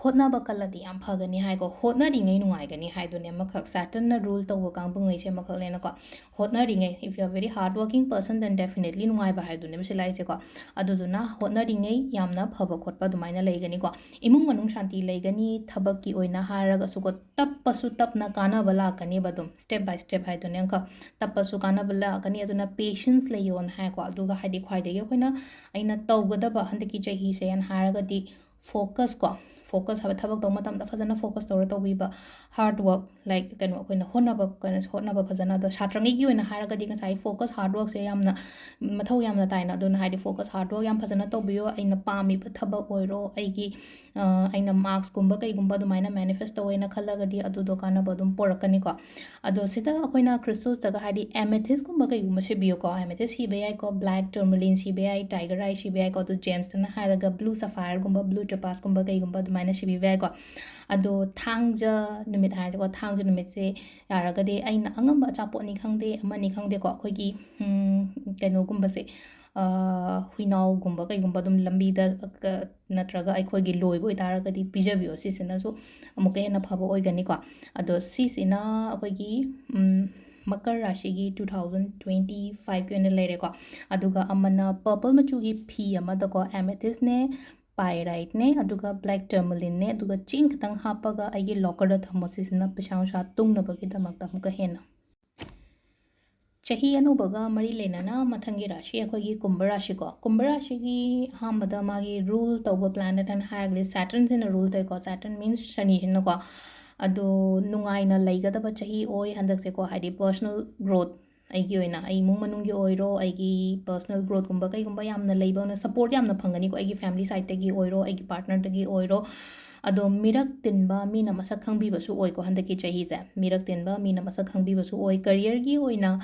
ꯍꯣꯠꯅꯕ ꯀꯜꯂꯗꯤ ꯌꯥꯝ ꯐꯒꯅꯤ ꯍꯥꯏꯀꯣ꯫ ꯍꯣꯠꯅꯔꯤꯉꯩ ꯅꯨꯡꯉꯥꯏꯒꯅꯤ ꯍꯥꯏꯗꯨꯅꯦ ꯑꯃꯈꯛ, ꯁꯦꯇꯔꯟꯅ ꯔꯨꯜ ꯇꯧꯕ ꯀꯥꯡꯕꯨꯉꯩꯁꯦ ꯑꯃꯈꯛꯅꯦꯅꯀꯣ꯫ ꯍꯣꯠꯅꯔꯤꯉꯩ, if you are very hard working person, then definitely ꯅꯨꯡꯉꯥꯏꯕ ꯍꯥꯏꯗꯨꯅꯦꯕ ꯁꯤ ꯂꯥꯛꯏꯁꯦꯀꯣ꯫ ꯑꯗꯨꯗꯨꯅ ꯍꯣꯠꯅꯔꯤꯉꯩ ꯌꯥꯝꯅ ꯐꯕ ꯈꯣꯠꯄ ꯑꯗꯨꯃꯥꯏꯅ ꯂꯩꯒꯅꯤꯀꯣ꯫ ꯏꯃꯨꯡ ꯃꯅꯨꯡ ꯁꯥꯟꯇꯤ ꯂꯩꯒꯅꯤ, ꯊꯕꯛꯀꯤ ꯑꯣꯏꯅ ꯍꯥꯏꯔꯒꯁꯨꯀꯣ, ꯇꯞꯄꯁꯨ ꯇꯞꯅ ꯀꯥꯟꯅꯕ ꯂꯥꯛꯀꯅꯦꯕ ꯑꯗꯨꯝ, step by step ꯍꯥꯏꯗꯨꯅꯦ ꯑꯃꯈꯛ꯫ ꯇꯞꯄꯁꯨ ꯀꯥꯟꯅꯕ ꯂꯥꯛꯀꯅꯤ, ꯑꯗꯨꯅ ꯄꯦꯁꯦꯟꯁ ꯂꯩꯌꯣꯅ ꯍꯥꯏꯀꯣ꯫ ꯑꯗꯨꯒ ꯍꯥꯏꯗꯤ ꯈ꯭ꯋꯥꯏꯗꯒꯤ ꯑꯩꯈꯣꯏꯅ, ꯑꯩꯅ ꯇꯧꯒꯗꯕ ꯍꯟꯗꯛꯀꯤ ꯆꯍꯤꯁꯦꯅ ꯍꯥꯏꯔꯒꯗꯤ ꯐꯣꯀꯁ ꯀꯣ, ꯐꯣꯀꯁ ꯍꯥꯏꯕ ꯊꯕꯛ ꯇꯧꯕ ꯃꯇꯝꯗ ꯐꯖꯅ ꯐꯣꯀꯁ ꯇꯧꯔ ꯇꯧꯕꯤꯕ, ꯍꯥꯔꯗ ꯋꯥꯔꯛ, ꯂꯥꯏꯛ ꯀꯩꯅꯣ ꯑꯩꯈꯣꯏꯅ ꯍꯣꯠꯅꯕ, ꯀꯩꯅꯣ ꯍꯣꯠꯅꯕ ꯐꯖꯅ꯫ ꯑꯗꯣ ꯁꯥꯇ꯭ꯔꯉꯩꯒꯤ ꯑꯣꯏꯅ ꯍꯥꯏꯔꯒꯗꯤ ꯉꯁꯥꯏ ꯐꯣꯀꯁ ꯍꯥꯔꯗ ꯋꯥꯔꯛꯁꯦ ꯌꯥꯝꯅ ꯃꯊꯧ ꯌꯥꯝꯅ ꯇꯥꯏꯅ, ꯑꯗꯨꯅ ꯍꯥꯏꯗꯤ ꯐꯣꯀꯁ ꯍꯥꯔꯗ ꯋꯥꯔꯛ ꯌꯥꯝ ꯐꯖꯅ ꯇꯧꯕꯤꯌꯣ꯫ ꯑꯩꯅ ꯄꯥꯝꯃꯤꯕ ꯊꯕꯛ ꯑꯣꯏꯔꯣ, ꯑꯩꯒꯤ, ꯑ, ꯑꯩꯅ ꯃꯥꯔꯛꯁꯀꯨꯝꯕ ꯀꯩꯒꯨꯝꯕ ꯑꯗꯨꯃꯥꯏꯅ ꯃꯦꯅꯤꯐꯦꯁ ꯇꯧꯋꯦꯅ ꯈꯜꯂꯒꯗꯤ ꯑꯗꯨꯗꯣ ꯀꯥꯟꯅꯕ ꯑꯗꯨꯝ ꯄꯣꯔꯛꯀꯅꯤꯀꯣ꯫ ꯑꯗꯣ ꯁꯤꯗ ꯑꯩꯈꯣꯏꯅ ꯀ꯭ꯔꯤꯁꯇꯜꯁꯇꯒ ꯍꯥꯏꯗꯤ ꯑꯦꯃꯦꯊꯤꯁꯀꯨꯝꯕ ꯀꯩꯒꯨꯝꯕ ꯁꯤꯕꯤꯌꯨꯀꯣ, ꯑꯦꯃꯦꯊꯤꯁ ꯁꯤꯕ ꯌꯥꯏꯀꯣ, ꯕ꯭ꯂꯦꯛ ꯇꯔꯃꯂꯤꯟ ꯁꯤꯕ ꯌꯥꯏ, ꯇꯥꯏꯒꯔ ꯑꯥꯏ ꯁꯤꯕ ꯌꯥꯏꯀꯣ, ꯑꯗꯣ ꯖꯦꯝꯁꯇꯅ ꯍꯥꯏꯔꯒ ꯕ꯭ꯂꯨ ꯁꯐꯥꯌꯔꯒꯨꯝꯕ, ꯕ꯭ꯂꯨ ꯇꯣꯄꯥꯁꯀꯨꯝꯕ ꯀꯩꯒꯨꯝꯕ ꯑꯗꯨꯃꯥꯏꯅ ꯁꯤꯕꯤꯕ ꯌꯥꯏꯀꯣ꯫ ꯑꯗꯣ ꯊꯥꯡꯖ ꯅꯨꯃꯤꯠ ꯍꯥꯏꯔꯁꯦꯀꯣ, ꯊꯥꯡꯖ ꯅꯨꯃꯤꯠꯁꯦ ꯌꯥꯔꯒꯗꯤ ꯑꯩꯅ ꯑꯉꯝꯕ ꯑꯆꯥꯄꯣꯠꯅꯤ ꯈꯪꯗꯦ, ꯑꯃꯅꯤ ꯈꯪꯗꯦꯀꯣ, ꯑꯩꯈꯣꯏꯒꯤ, ꯎꯝ, ꯀꯩꯅꯣꯒꯨꯝꯕꯁꯦ, ꯑ, ꯍꯨꯏꯅꯥꯎꯒꯨꯝꯕ ꯀꯩꯒꯨꯝꯕ ꯑꯗꯨꯝ ꯂꯝꯕꯤꯗ ꯀ-, ꯅꯠꯇ꯭ꯔꯒ ꯑꯩꯈꯣꯏꯒꯤ ꯂꯣꯏꯕ ꯑꯣꯏꯇꯥꯔꯒꯗꯤ ꯄꯤꯖꯕꯤꯌꯣ, ꯁꯤꯁꯤꯅꯁꯨ ꯑꯃꯨꯛꯀ ꯍꯦꯟꯅ ꯐꯕ ꯑꯣꯏꯒꯅꯤꯀꯣ꯫ ꯑꯗꯣ ꯁꯤꯁꯤꯅ ꯑꯩꯈꯣꯏꯒꯤ, ꯎꯝ, ꯃꯀꯔ ꯔꯥꯁꯤꯒꯤ two thousand twenty fiveꯀꯤ ꯑꯣꯏꯅ ꯂꯩꯔꯦꯀꯣ꯫ ꯑꯗꯨꯒ ꯑꯃꯅ ꯄꯔꯄꯜ ꯃꯆꯨꯒꯤ ꯐꯤ ꯑꯃꯗꯀꯣ, ꯑꯦꯃꯦꯊꯤꯁꯅꯦ, ꯄꯥꯏꯔꯥꯏꯠꯅꯦ, ꯑꯗꯨꯒ ꯕ꯭ꯂꯦꯛ ꯇꯔꯃꯂꯤꯟꯅꯦ, ꯑꯗꯨꯒ ꯆꯦꯡ ꯈꯤꯇꯪ ꯍꯥꯞꯄꯒ ꯑꯩꯒꯤ ꯂꯣꯀꯔꯗ ꯊꯝꯃꯣ꯫ ꯁꯤꯁꯤꯅ ꯄꯩꯁꯥ ꯅꯨꯡꯁꯥ ꯇꯨꯡꯅꯕꯒꯤꯗꯃꯛꯇ ꯑꯃꯨꯛꯀ ꯍꯦꯟꯅ꯫ ꯆꯍꯤ ꯑꯅꯧꯕꯒ ꯃꯔꯤ ꯂꯩꯅꯅ ꯃꯊꯪꯒꯤ ꯔꯥꯁꯤ ꯑꯩꯈꯣꯏꯒꯤ ꯀꯨꯝꯚ ꯔꯥꯁꯤꯀꯣ꯫ ꯀꯨꯝꯚ ꯔꯥꯁꯤꯒꯤ ꯑꯍꯥꯟꯕꯗ ꯃꯥꯒꯤ ꯔꯨꯜ ꯇꯧꯕ ꯄ꯭ꯂꯥꯅꯦꯠ ꯍꯥꯏꯅ ꯍꯥꯏꯔꯒꯗꯤ ꯁꯦꯇꯔꯟꯁꯤꯅ ꯔꯨꯜ ꯇꯧꯋꯤꯀꯣ, ꯁꯦꯇꯔꯟ ꯃꯤꯟꯁ ꯁꯅꯤꯁꯤꯅꯀꯣ꯫ ꯑꯗꯣ ꯅꯨꯡꯉꯥꯏꯅ ꯂꯩꯒꯗꯕ ꯆꯍꯤ ꯑꯣꯏ ꯍꯟꯗꯛꯁꯦꯀꯣ, ꯍꯥꯏꯗꯤ ꯄꯔꯁꯣꯅꯦꯜ ꯒ꯭ꯔꯣꯠ, ꯑꯩꯒꯤ ꯑꯣꯏꯅ ꯑꯩ ꯏꯃꯨꯡ ꯃꯅꯨꯡꯒꯤ ꯑꯣꯏꯔꯣ, ꯑꯩꯒꯤ ꯄꯔꯁꯣꯅꯦꯜ ꯒ꯭ꯔꯣꯠꯀꯨꯝꯕ ꯀꯩꯒꯨꯝꯕ ꯌꯥꯝꯅ ꯂꯩꯕ, ꯁꯄꯣꯔꯠ ꯌꯥꯝꯅ ꯐꯪꯒꯅꯤꯀꯣ, ꯑꯩꯒꯤ ꯐꯦꯃꯤꯂꯤ ꯁꯥꯏꯠꯇꯒꯤ ꯑꯣꯏꯔꯣ, ꯑꯩꯒꯤ ꯄꯥꯔꯠꯅꯔꯗꯒꯤ ꯑꯣꯏꯔꯣ, ꯑꯗꯣ ꯃꯤꯔꯛ ꯇꯤꯟꯕ ꯃꯤꯅ ꯃꯁꯛ ꯈꯪꯕꯤꯕꯁꯨ ꯑꯣꯏꯀꯣ, ꯍꯟꯗꯛꯀꯤ ꯆꯍꯤꯁꯦ ꯃꯤꯔꯛ ꯇꯤꯟꯕ ꯃꯤꯅ ꯃꯁꯛ ꯈꯪꯕꯤꯕꯁꯨ ꯑꯣꯏ꯫ ꯀꯔꯤꯌꯔꯒꯤ ꯑꯣꯏꯅ,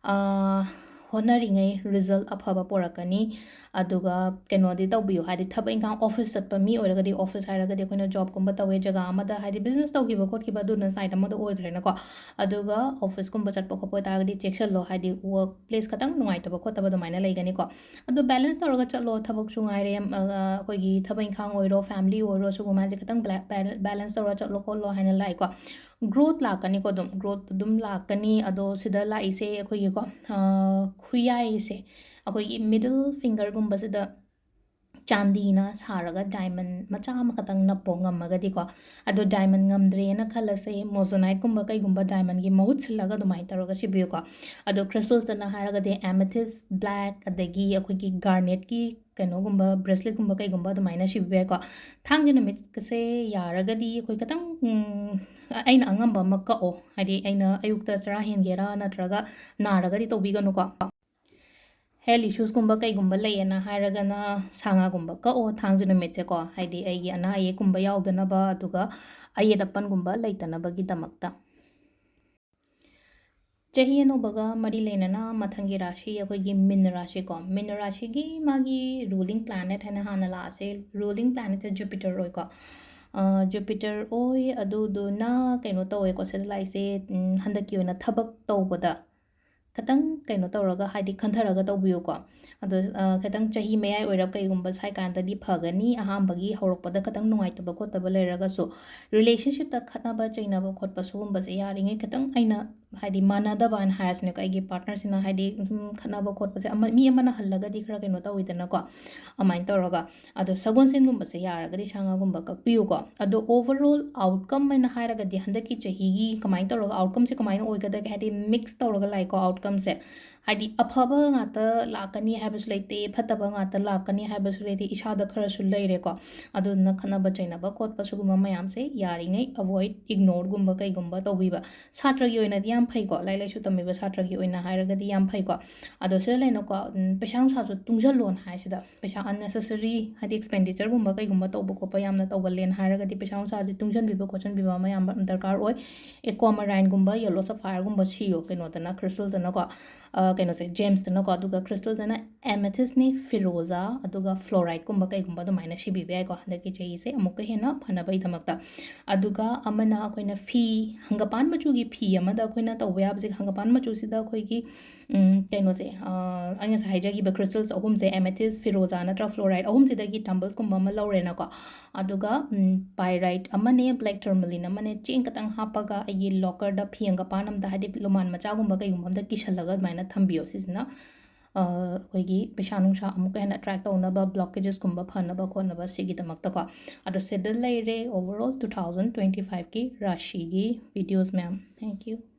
ꯑ, ꯍꯣꯠꯅꯔꯤꯉꯩ ꯔꯤꯖꯜ ꯑꯐꯕ ꯄꯨꯔꯛꯀꯅꯤ꯫ ꯑꯗꯨꯒ ꯀꯩꯅꯣꯗꯤ ꯇꯧꯕꯤꯌꯨ, ꯍꯥꯏꯗꯤ ꯊꯕꯛ ꯏꯪꯈꯥꯡ, ꯑꯣꯐꯤꯁ ꯆꯠꯄ ꯃꯤ ꯑꯣꯏꯔꯒꯗꯤ, ꯑꯣꯐꯤꯁ ꯍꯥꯏꯔꯒꯗꯤ ꯑꯩꯈꯣꯏꯅ ꯖꯣꯕꯀꯨꯝꯕ ꯇꯧꯋꯦ ꯖꯒꯥ ꯑꯃꯗ, ꯍꯥꯏꯗꯤ ꯕꯤꯖꯤꯅꯦꯁ ꯇꯧꯈꯤꯕ ꯈꯣꯠꯈꯤꯕ ꯑꯗꯨꯅ ꯁꯥꯏꯠ ꯑꯃꯗ ꯑꯣꯏꯈ꯭ꯔꯦꯅꯀꯣ꯫ ꯑꯗꯨꯒ ꯑꯣꯐꯤꯁꯀꯨꯝꯕ ꯆꯠꯄ ꯈꯣꯠꯄ ꯑꯣꯏꯇꯥꯔꯒꯗꯤ ꯆꯦꯛꯁꯤꯜꯂꯣ, ꯍꯥꯏꯗꯤ ꯋꯔꯛ ꯄ꯭ꯂꯦꯁ ꯈꯇꯪ ꯅꯨꯡꯉꯥꯏꯇꯕ ꯈꯣꯠꯇꯕ ꯑꯗꯨꯃꯥꯏꯅ ꯂꯩꯒꯅꯤꯀꯣ꯫ ꯑꯗꯣ ꯕꯦꯂꯦꯟꯁ ꯇꯧꯔꯒ ꯆꯠꯂꯣ, ꯊꯕꯛꯁꯨ ꯉꯥꯏꯔꯦ, ꯑ, ꯑꯩꯈꯣꯏꯒꯤ ꯊꯕꯛ ꯏꯪꯈꯥꯡ ꯑꯣꯏꯔꯣ, ꯐꯦꯃꯤꯂꯤ ꯑꯣꯏꯔꯣ, ꯁꯤꯒꯨꯝꯕ ꯃꯌꯥꯝꯁꯦ ꯈꯤꯇꯪ ꯕꯦꯂꯦ-, ꯕꯦꯂꯦ-, ꯕꯦꯂꯦꯟꯁ ꯇꯧꯔ ꯆꯠꯂꯣ ꯈꯣꯠꯂꯣ ꯍꯥꯏꯅ ꯂꯥꯛꯑꯦꯀꯣ꯫ ꯒ꯭ꯔꯣꯠ ꯂꯥꯛꯀꯅꯤꯀꯣ, ꯑꯗꯨꯝ ꯒ꯭ꯔꯣꯠ ꯑꯗꯨꯝ ꯂꯥꯛꯀꯅꯤ꯫ ꯑꯗꯣ ꯁꯤꯗ ꯂꯥꯛꯏꯁꯦ ꯑꯩꯈꯣꯏꯒꯤꯀꯣ, ꯑ, ꯈꯨꯌꯥꯏꯁꯦ, ꯑꯩꯈꯣꯏꯒꯤ ꯃꯤꯗꯜ ꯐꯤꯡꯒꯔꯒꯨꯝꯕꯁꯤꯗ ꯆꯥꯟꯗꯤꯅ ꯁꯥꯔꯒ ꯗꯥꯏꯃꯟ ꯃꯆꯥ ꯑꯃꯈꯛꯇꯪ ꯅꯞꯄꯣ ꯉꯝꯃꯒꯗꯤꯀꯣ꯫ ꯑꯗꯣ ꯗꯥꯏꯃꯟ ꯉꯝꯗ꯭ꯔꯦꯅ ꯈꯜꯂꯁꯦ, ꯃꯣꯖꯣꯅꯥꯏꯠꯀꯨꯝꯕ ꯀꯩꯒꯨꯝꯕ ꯗꯥꯏꯃꯟꯒꯤ ꯃꯍꯨꯠ ꯁꯤꯜꯂꯒ ꯑꯗꯨꯃꯥꯏꯅ ꯇꯧꯔꯒ ꯁꯤꯕꯤꯌꯨꯀꯣ꯫ ꯑꯗꯣ ꯀ꯭ꯔꯤꯁꯇꯜꯁꯇꯅ ꯍꯥꯏꯔꯒꯗꯤ ꯑꯦꯃꯦꯊꯤꯁ ꯕ꯭ꯂꯦꯛ, ꯑꯗꯒꯤ ꯑꯩꯈꯣꯏꯒꯤ ꯒꯥꯔꯅꯦꯠꯀꯤ ꯀꯩꯅꯣꯒꯨꯝꯕ, ꯕ꯭ꯔꯦꯁꯂꯦꯠꯀꯨꯝꯕ ꯀꯩꯒꯨꯝꯕ ꯑꯗꯨꯃꯥꯏꯅ ꯁꯤꯕꯤꯕ ꯌꯥꯏꯀꯣ꯫ ꯊꯥꯡꯖ ꯅꯨꯃꯤꯠꯀꯁꯦ ꯌꯥꯔꯒꯗꯤ ꯑꯩꯈꯣꯏ ꯈꯤꯇꯪ, ꯎꯝ, ꯑꯩꯅ ꯑꯉꯝꯕ ꯑꯃ ꯀꯛꯑꯣ, ꯍꯥꯏꯗꯤ ꯑꯩꯅ ꯑꯌꯨꯛꯇ ꯆꯔꯥ ꯍꯦꯟꯒꯦꯔꯥ ꯅꯠꯇ꯭ꯔꯒ ꯅꯥꯔꯒꯗꯤ ꯇꯧꯕꯤꯒꯅꯨꯀꯣ꯫ ꯍꯦꯜꯊ ꯏꯁꯨꯁꯀꯨꯝꯕ ꯀꯩꯒꯨꯝꯕ ꯂꯩꯌꯦꯅ ꯍꯥꯏꯔꯒꯅ ꯁꯥ ꯉꯥꯒꯨꯝꯕ ꯀꯛꯑꯣ ꯊꯥꯡꯖ ꯅꯨꯃꯤꯠꯁꯦꯀꯣ, ꯍꯥꯏꯗꯤ ꯑꯩꯒꯤ ꯑꯅꯥ ꯑꯌꯦꯛꯀꯨꯝꯕ ꯌꯥꯎꯗꯅꯕ, ꯑꯗꯨꯒ ꯑꯌꯦꯠ ꯑꯄꯟꯒꯨꯝꯕ ꯂꯩꯇꯅꯕꯒꯤꯗꯃꯛꯇ꯫ ꯆꯍꯤ ꯑꯅꯧꯕꯒ ꯃꯔꯤ ꯂꯩꯅꯅ ꯃꯊꯪꯒꯤ ꯔꯥꯁꯤ ꯑꯩꯈꯣꯏꯒꯤ ꯃꯤꯟ ꯔꯥꯁꯤꯀꯣ꯫ ꯃꯤꯟ ꯔꯥꯁꯤꯒꯤ ꯃꯥꯒꯤ ꯔꯨꯂꯤꯡ ꯄ꯭ꯂꯥꯅꯦꯠ ꯍꯥꯏꯅ ꯍꯥꯟꯅ ꯂꯥꯛꯑꯁꯦ, ꯔꯨꯂꯤꯡ ꯄ꯭ꯂꯥꯅꯦꯠꯁꯦ ꯖꯨꯄꯤꯇꯔ ꯑꯣꯏꯀꯣ꯫ ꯑ, ꯖꯨꯄꯤꯇꯔ ꯑꯣꯏ, ꯑꯗꯨꯗꯨꯅ ꯀꯩꯅꯣ ꯇꯧꯋꯦꯀꯣ, ꯁꯤꯗ ꯂꯥꯛꯏꯁꯦ, ꯎꯝ, ꯍꯟꯗꯛꯀꯤ ꯑꯣꯏꯅ ꯊꯕꯛ ꯇꯧꯕꯗ ꯈꯤꯇꯪ ꯀꯩꯅꯣ ꯇꯧꯔꯒ, ꯍꯥꯏꯗꯤ ꯈꯟꯊꯔꯒ ꯇꯧꯕꯤꯌꯨꯀꯣ꯫ ꯑꯗꯣ, ꯑ, ꯈꯤꯇꯪ ꯆꯍꯤ ꯃꯌꯥꯏ ꯑꯣꯏꯔꯞ ꯀꯩꯒꯨꯝꯕ ꯁ꯭ꯋꯥꯏ ꯀꯥꯟꯗꯗꯤ ꯐꯒꯅꯤ꯫ ꯑꯍꯥꯟꯕꯒꯤ ꯍꯧꯔꯛꯄꯗ ꯈꯤꯇꯪ ꯅꯨꯡꯉꯥꯏꯇꯕ ꯈꯣꯠꯇꯕ ꯂꯩꯔꯒꯁꯨ, ꯔꯤꯂꯦꯁꯟꯁꯤꯞꯇ ꯈꯠꯅꯕ ꯆꯩꯅꯕ ꯈꯣꯠꯄ ꯁꯤꯒꯨꯝꯕꯁꯦ ꯌꯥꯔꯤꯉꯩ ꯈꯤꯇꯪ ꯑꯩꯅ, ꯍꯥꯏꯗꯤ ꯃꯥꯟꯅꯗꯕ ꯍꯥꯏꯅ ꯍꯥꯏꯔꯁꯤꯅꯦꯀꯣ, ꯑꯩꯒꯤ ꯄꯥꯔꯠꯅꯔꯁꯤꯅ, ꯍꯥꯏꯗꯤ ꯁꯨꯝ ꯈꯠꯅꯕ ꯈꯣꯠꯄꯁꯦ ꯑꯃ, ꯃꯤ ꯑꯃꯅ ꯍꯜꯂꯒꯗꯤ ꯈꯔ ꯀꯩꯅꯣ ꯇꯧꯋꯤꯗꯅꯀꯣ, ꯑꯗꯨꯃꯥꯏꯅ ꯇꯧꯔꯒ꯫ ꯑꯗꯣ ꯁꯒꯣꯜꯁꯦꯟꯒꯨꯝꯕꯁꯦ ꯌꯥꯔꯒꯗꯤ ꯁꯥ ꯉꯥꯒꯨꯝꯕ ꯀꯛꯄꯤꯌꯨꯀꯣ꯫ ꯑꯗꯣ overall outcome ꯍꯥꯏꯅ ꯍꯥꯏꯔꯒꯗꯤ ꯍꯟꯗꯛꯀꯤ ꯆꯍꯤꯒꯤ ꯀꯃꯥꯏꯅ ꯇꯧꯔꯒ, outcomeꯁꯦ ꯀꯃꯥꯏꯅ ꯑꯣꯏꯒꯗꯒꯦ, ꯍꯥꯏꯗꯤ ꯃꯤꯛꯁ ꯇꯧꯔꯒ ꯂꯥꯛꯑꯦꯀꯣ outcomeꯁꯦ꯫ ꯍꯥꯏꯗꯤ ꯑꯐꯕ ꯉꯥꯛꯇ ꯂꯥꯛꯀꯅꯤ ꯍꯥꯏꯕꯁꯨ ꯂꯩꯇꯦ, ꯐꯠꯇꯕ ꯉꯥꯛꯇ ꯂꯥꯛꯀꯅꯤ ꯍꯥꯏꯕꯁꯨ ꯂꯩꯇꯦ, ꯏꯁꯥꯗ ꯈꯔꯁꯨ ꯂꯩꯔꯦꯀꯣ꯫ ꯑꯗꯨꯗꯨꯅ ꯈꯠꯅꯕ ꯆꯩꯅꯕ ꯈꯣꯠꯄ ꯁꯤꯒꯨꯝꯕ ꯃꯌꯥꯝꯁꯦ ꯌꯥꯔꯤꯉꯩ avoid, ignoreꯒꯨꯝꯕ ꯀꯩꯒꯨꯝꯕ ꯇꯧꯕꯤꯕ꯫ ꯁꯥꯇ꯭ꯔꯒꯤ ꯑꯣꯏꯅꯗꯤ ꯌꯥꯝ ꯐꯩꯀꯣ, ꯂꯥꯏꯔꯤꯛ ꯂꯥꯏꯁꯨ ꯇꯝꯃꯤꯕ ꯁꯥꯇ꯭ꯔꯒꯤ ꯑꯣꯏꯅ ꯍꯥꯏꯔꯒꯗꯤ ꯌꯥꯝ ꯐꯩꯀꯣ꯫ ꯑꯗꯣ ꯁꯤꯗ ꯂꯩꯅꯀꯣ, ꯎꯝ, ꯄꯩꯁꯥ ꯅꯨꯡꯁꯥꯁꯨ ꯇꯨꯡꯁꯜꯂꯣꯅ ꯍꯥꯏꯁꯤꯗ, ꯄꯩꯁꯥ unnecessary, ꯍꯥꯏꯗꯤ expenditureꯒꯨꯝꯕ ꯀꯩꯒꯨꯝꯕ ꯇꯧꯕ ꯈꯣꯠꯄ ꯌꯥꯝꯅ ꯇꯧꯒꯜꯂꯦꯅ ꯍꯥꯏꯔꯒꯗꯤ ꯄꯩꯁꯥ ꯅꯨꯡꯁꯥꯁꯦ ꯇꯨꯡꯁꯤꯟꯕꯤꯕ ꯈꯣꯠꯆꯤꯟꯕꯤꯕ ꯑꯃ ꯌꯥꯝ ꯗꯔꯀꯥꯔ ꯑꯣꯏ꯫ Aquamarineꯒꯨꯝꯕ, yellow sapphireꯒꯨꯝꯕ ꯁꯤꯌꯣ, ꯀꯩꯅꯣꯗꯅ, crystalꯗꯅꯀꯣ, ꯑ, ꯀꯩꯅꯣꯁꯦ, gemsꯇꯅꯀꯣ, ꯑꯗꯨꯒ crystalꯗꯅ amethystꯅꯤ, ꯐꯤꯔꯣꯖꯥ, ꯑꯗꯨꯒ fluorideꯀꯨꯝꯕ ꯀꯩꯒꯨꯝꯕ ꯑꯗꯨꯃꯥꯏꯅ ꯁꯤꯕꯤꯕ ꯌꯥꯏꯀꯣ, ꯍꯟꯗꯛꯀꯤ ꯆꯍꯤꯁꯦ ꯑꯃꯨꯛꯀ ꯍꯦꯟꯅ ꯐꯅꯕꯒꯤꯗꯃꯛꯇ꯫ ꯑꯗꯨꯒ ꯑꯃꯅ ꯑꯩꯈꯣꯏꯅ ꯐꯤ, ꯍꯪꯒꯄꯥꯟ ꯃꯆꯨꯒꯤ ꯐꯤ ꯑꯃꯗ ꯑꯩꯈꯣꯏꯅ ꯇꯧꯕ ꯌꯥꯕꯁꯦ, ꯍꯪꯒꯄꯥꯟ ꯃꯆꯨꯁꯤꯗ ꯑꯩꯈꯣꯏꯒꯤ, ꯎꯝ, ꯀꯩꯅꯣꯁꯦ, ꯑ, ꯑꯩ ꯉꯁꯥꯏ ꯍꯥꯏꯖꯈꯤꯕ crystals ꯑꯍꯨꯝꯁꯦ, amethyst, ꯐꯤꯔꯣꯖꯥ ꯅꯠꯇ꯭ꯔꯒ fluoride, ꯑꯍꯨꯝꯁꯤꯗꯒꯤ tumblesꯀꯨꯝꯕ ꯑꯃ ꯂꯧꯔꯦꯅꯀꯣ꯫ ꯑꯗꯨꯒ, ꯎꯝ, pyrite ꯑꯃꯅꯦ, black tourmaline ꯑꯃꯅꯦ, ꯆꯦꯡ ꯈꯛꯇꯪ ꯍꯥꯞꯄꯒ ꯑꯩꯒꯤ lockerꯗ ꯐꯤ ꯍꯪꯒꯄꯥꯟ ꯑꯝꯗ, ꯍꯥꯏꯗꯤ ꯂꯨꯃꯥꯟ ꯃꯆꯥꯒꯨꯝꯕ ꯀꯩꯒꯨꯝꯕ ꯑꯝꯗ ꯀꯤꯁꯜꯂꯒ ꯑꯗꯨꯃꯥꯏꯅ ꯊꯝꯕꯤꯌꯣ꯫ ꯁꯤꯁꯤꯅ, ꯑ, ꯑꯩꯈꯣꯏꯒꯤ ꯄꯩꯁꯥ ꯅꯨꯡꯁꯥ ꯑꯃꯨꯛꯀ ꯍꯦꯟꯅ attract ꯇꯧꯅꯕ, blockagesꯀꯨꯝꯕ ꯐꯅꯕ ꯈꯣꯠꯅꯕ ꯁꯤꯒꯤꯗꯃꯛꯇꯀꯣ꯫ ꯑꯗꯣ ꯁꯤꯗ ꯂꯩꯔꯦ overall two thousand twenty fiveꯀꯤ ꯔꯥꯁꯤꯒꯤ videos ꯃꯌꯥꯝ꯫ Thank you꯫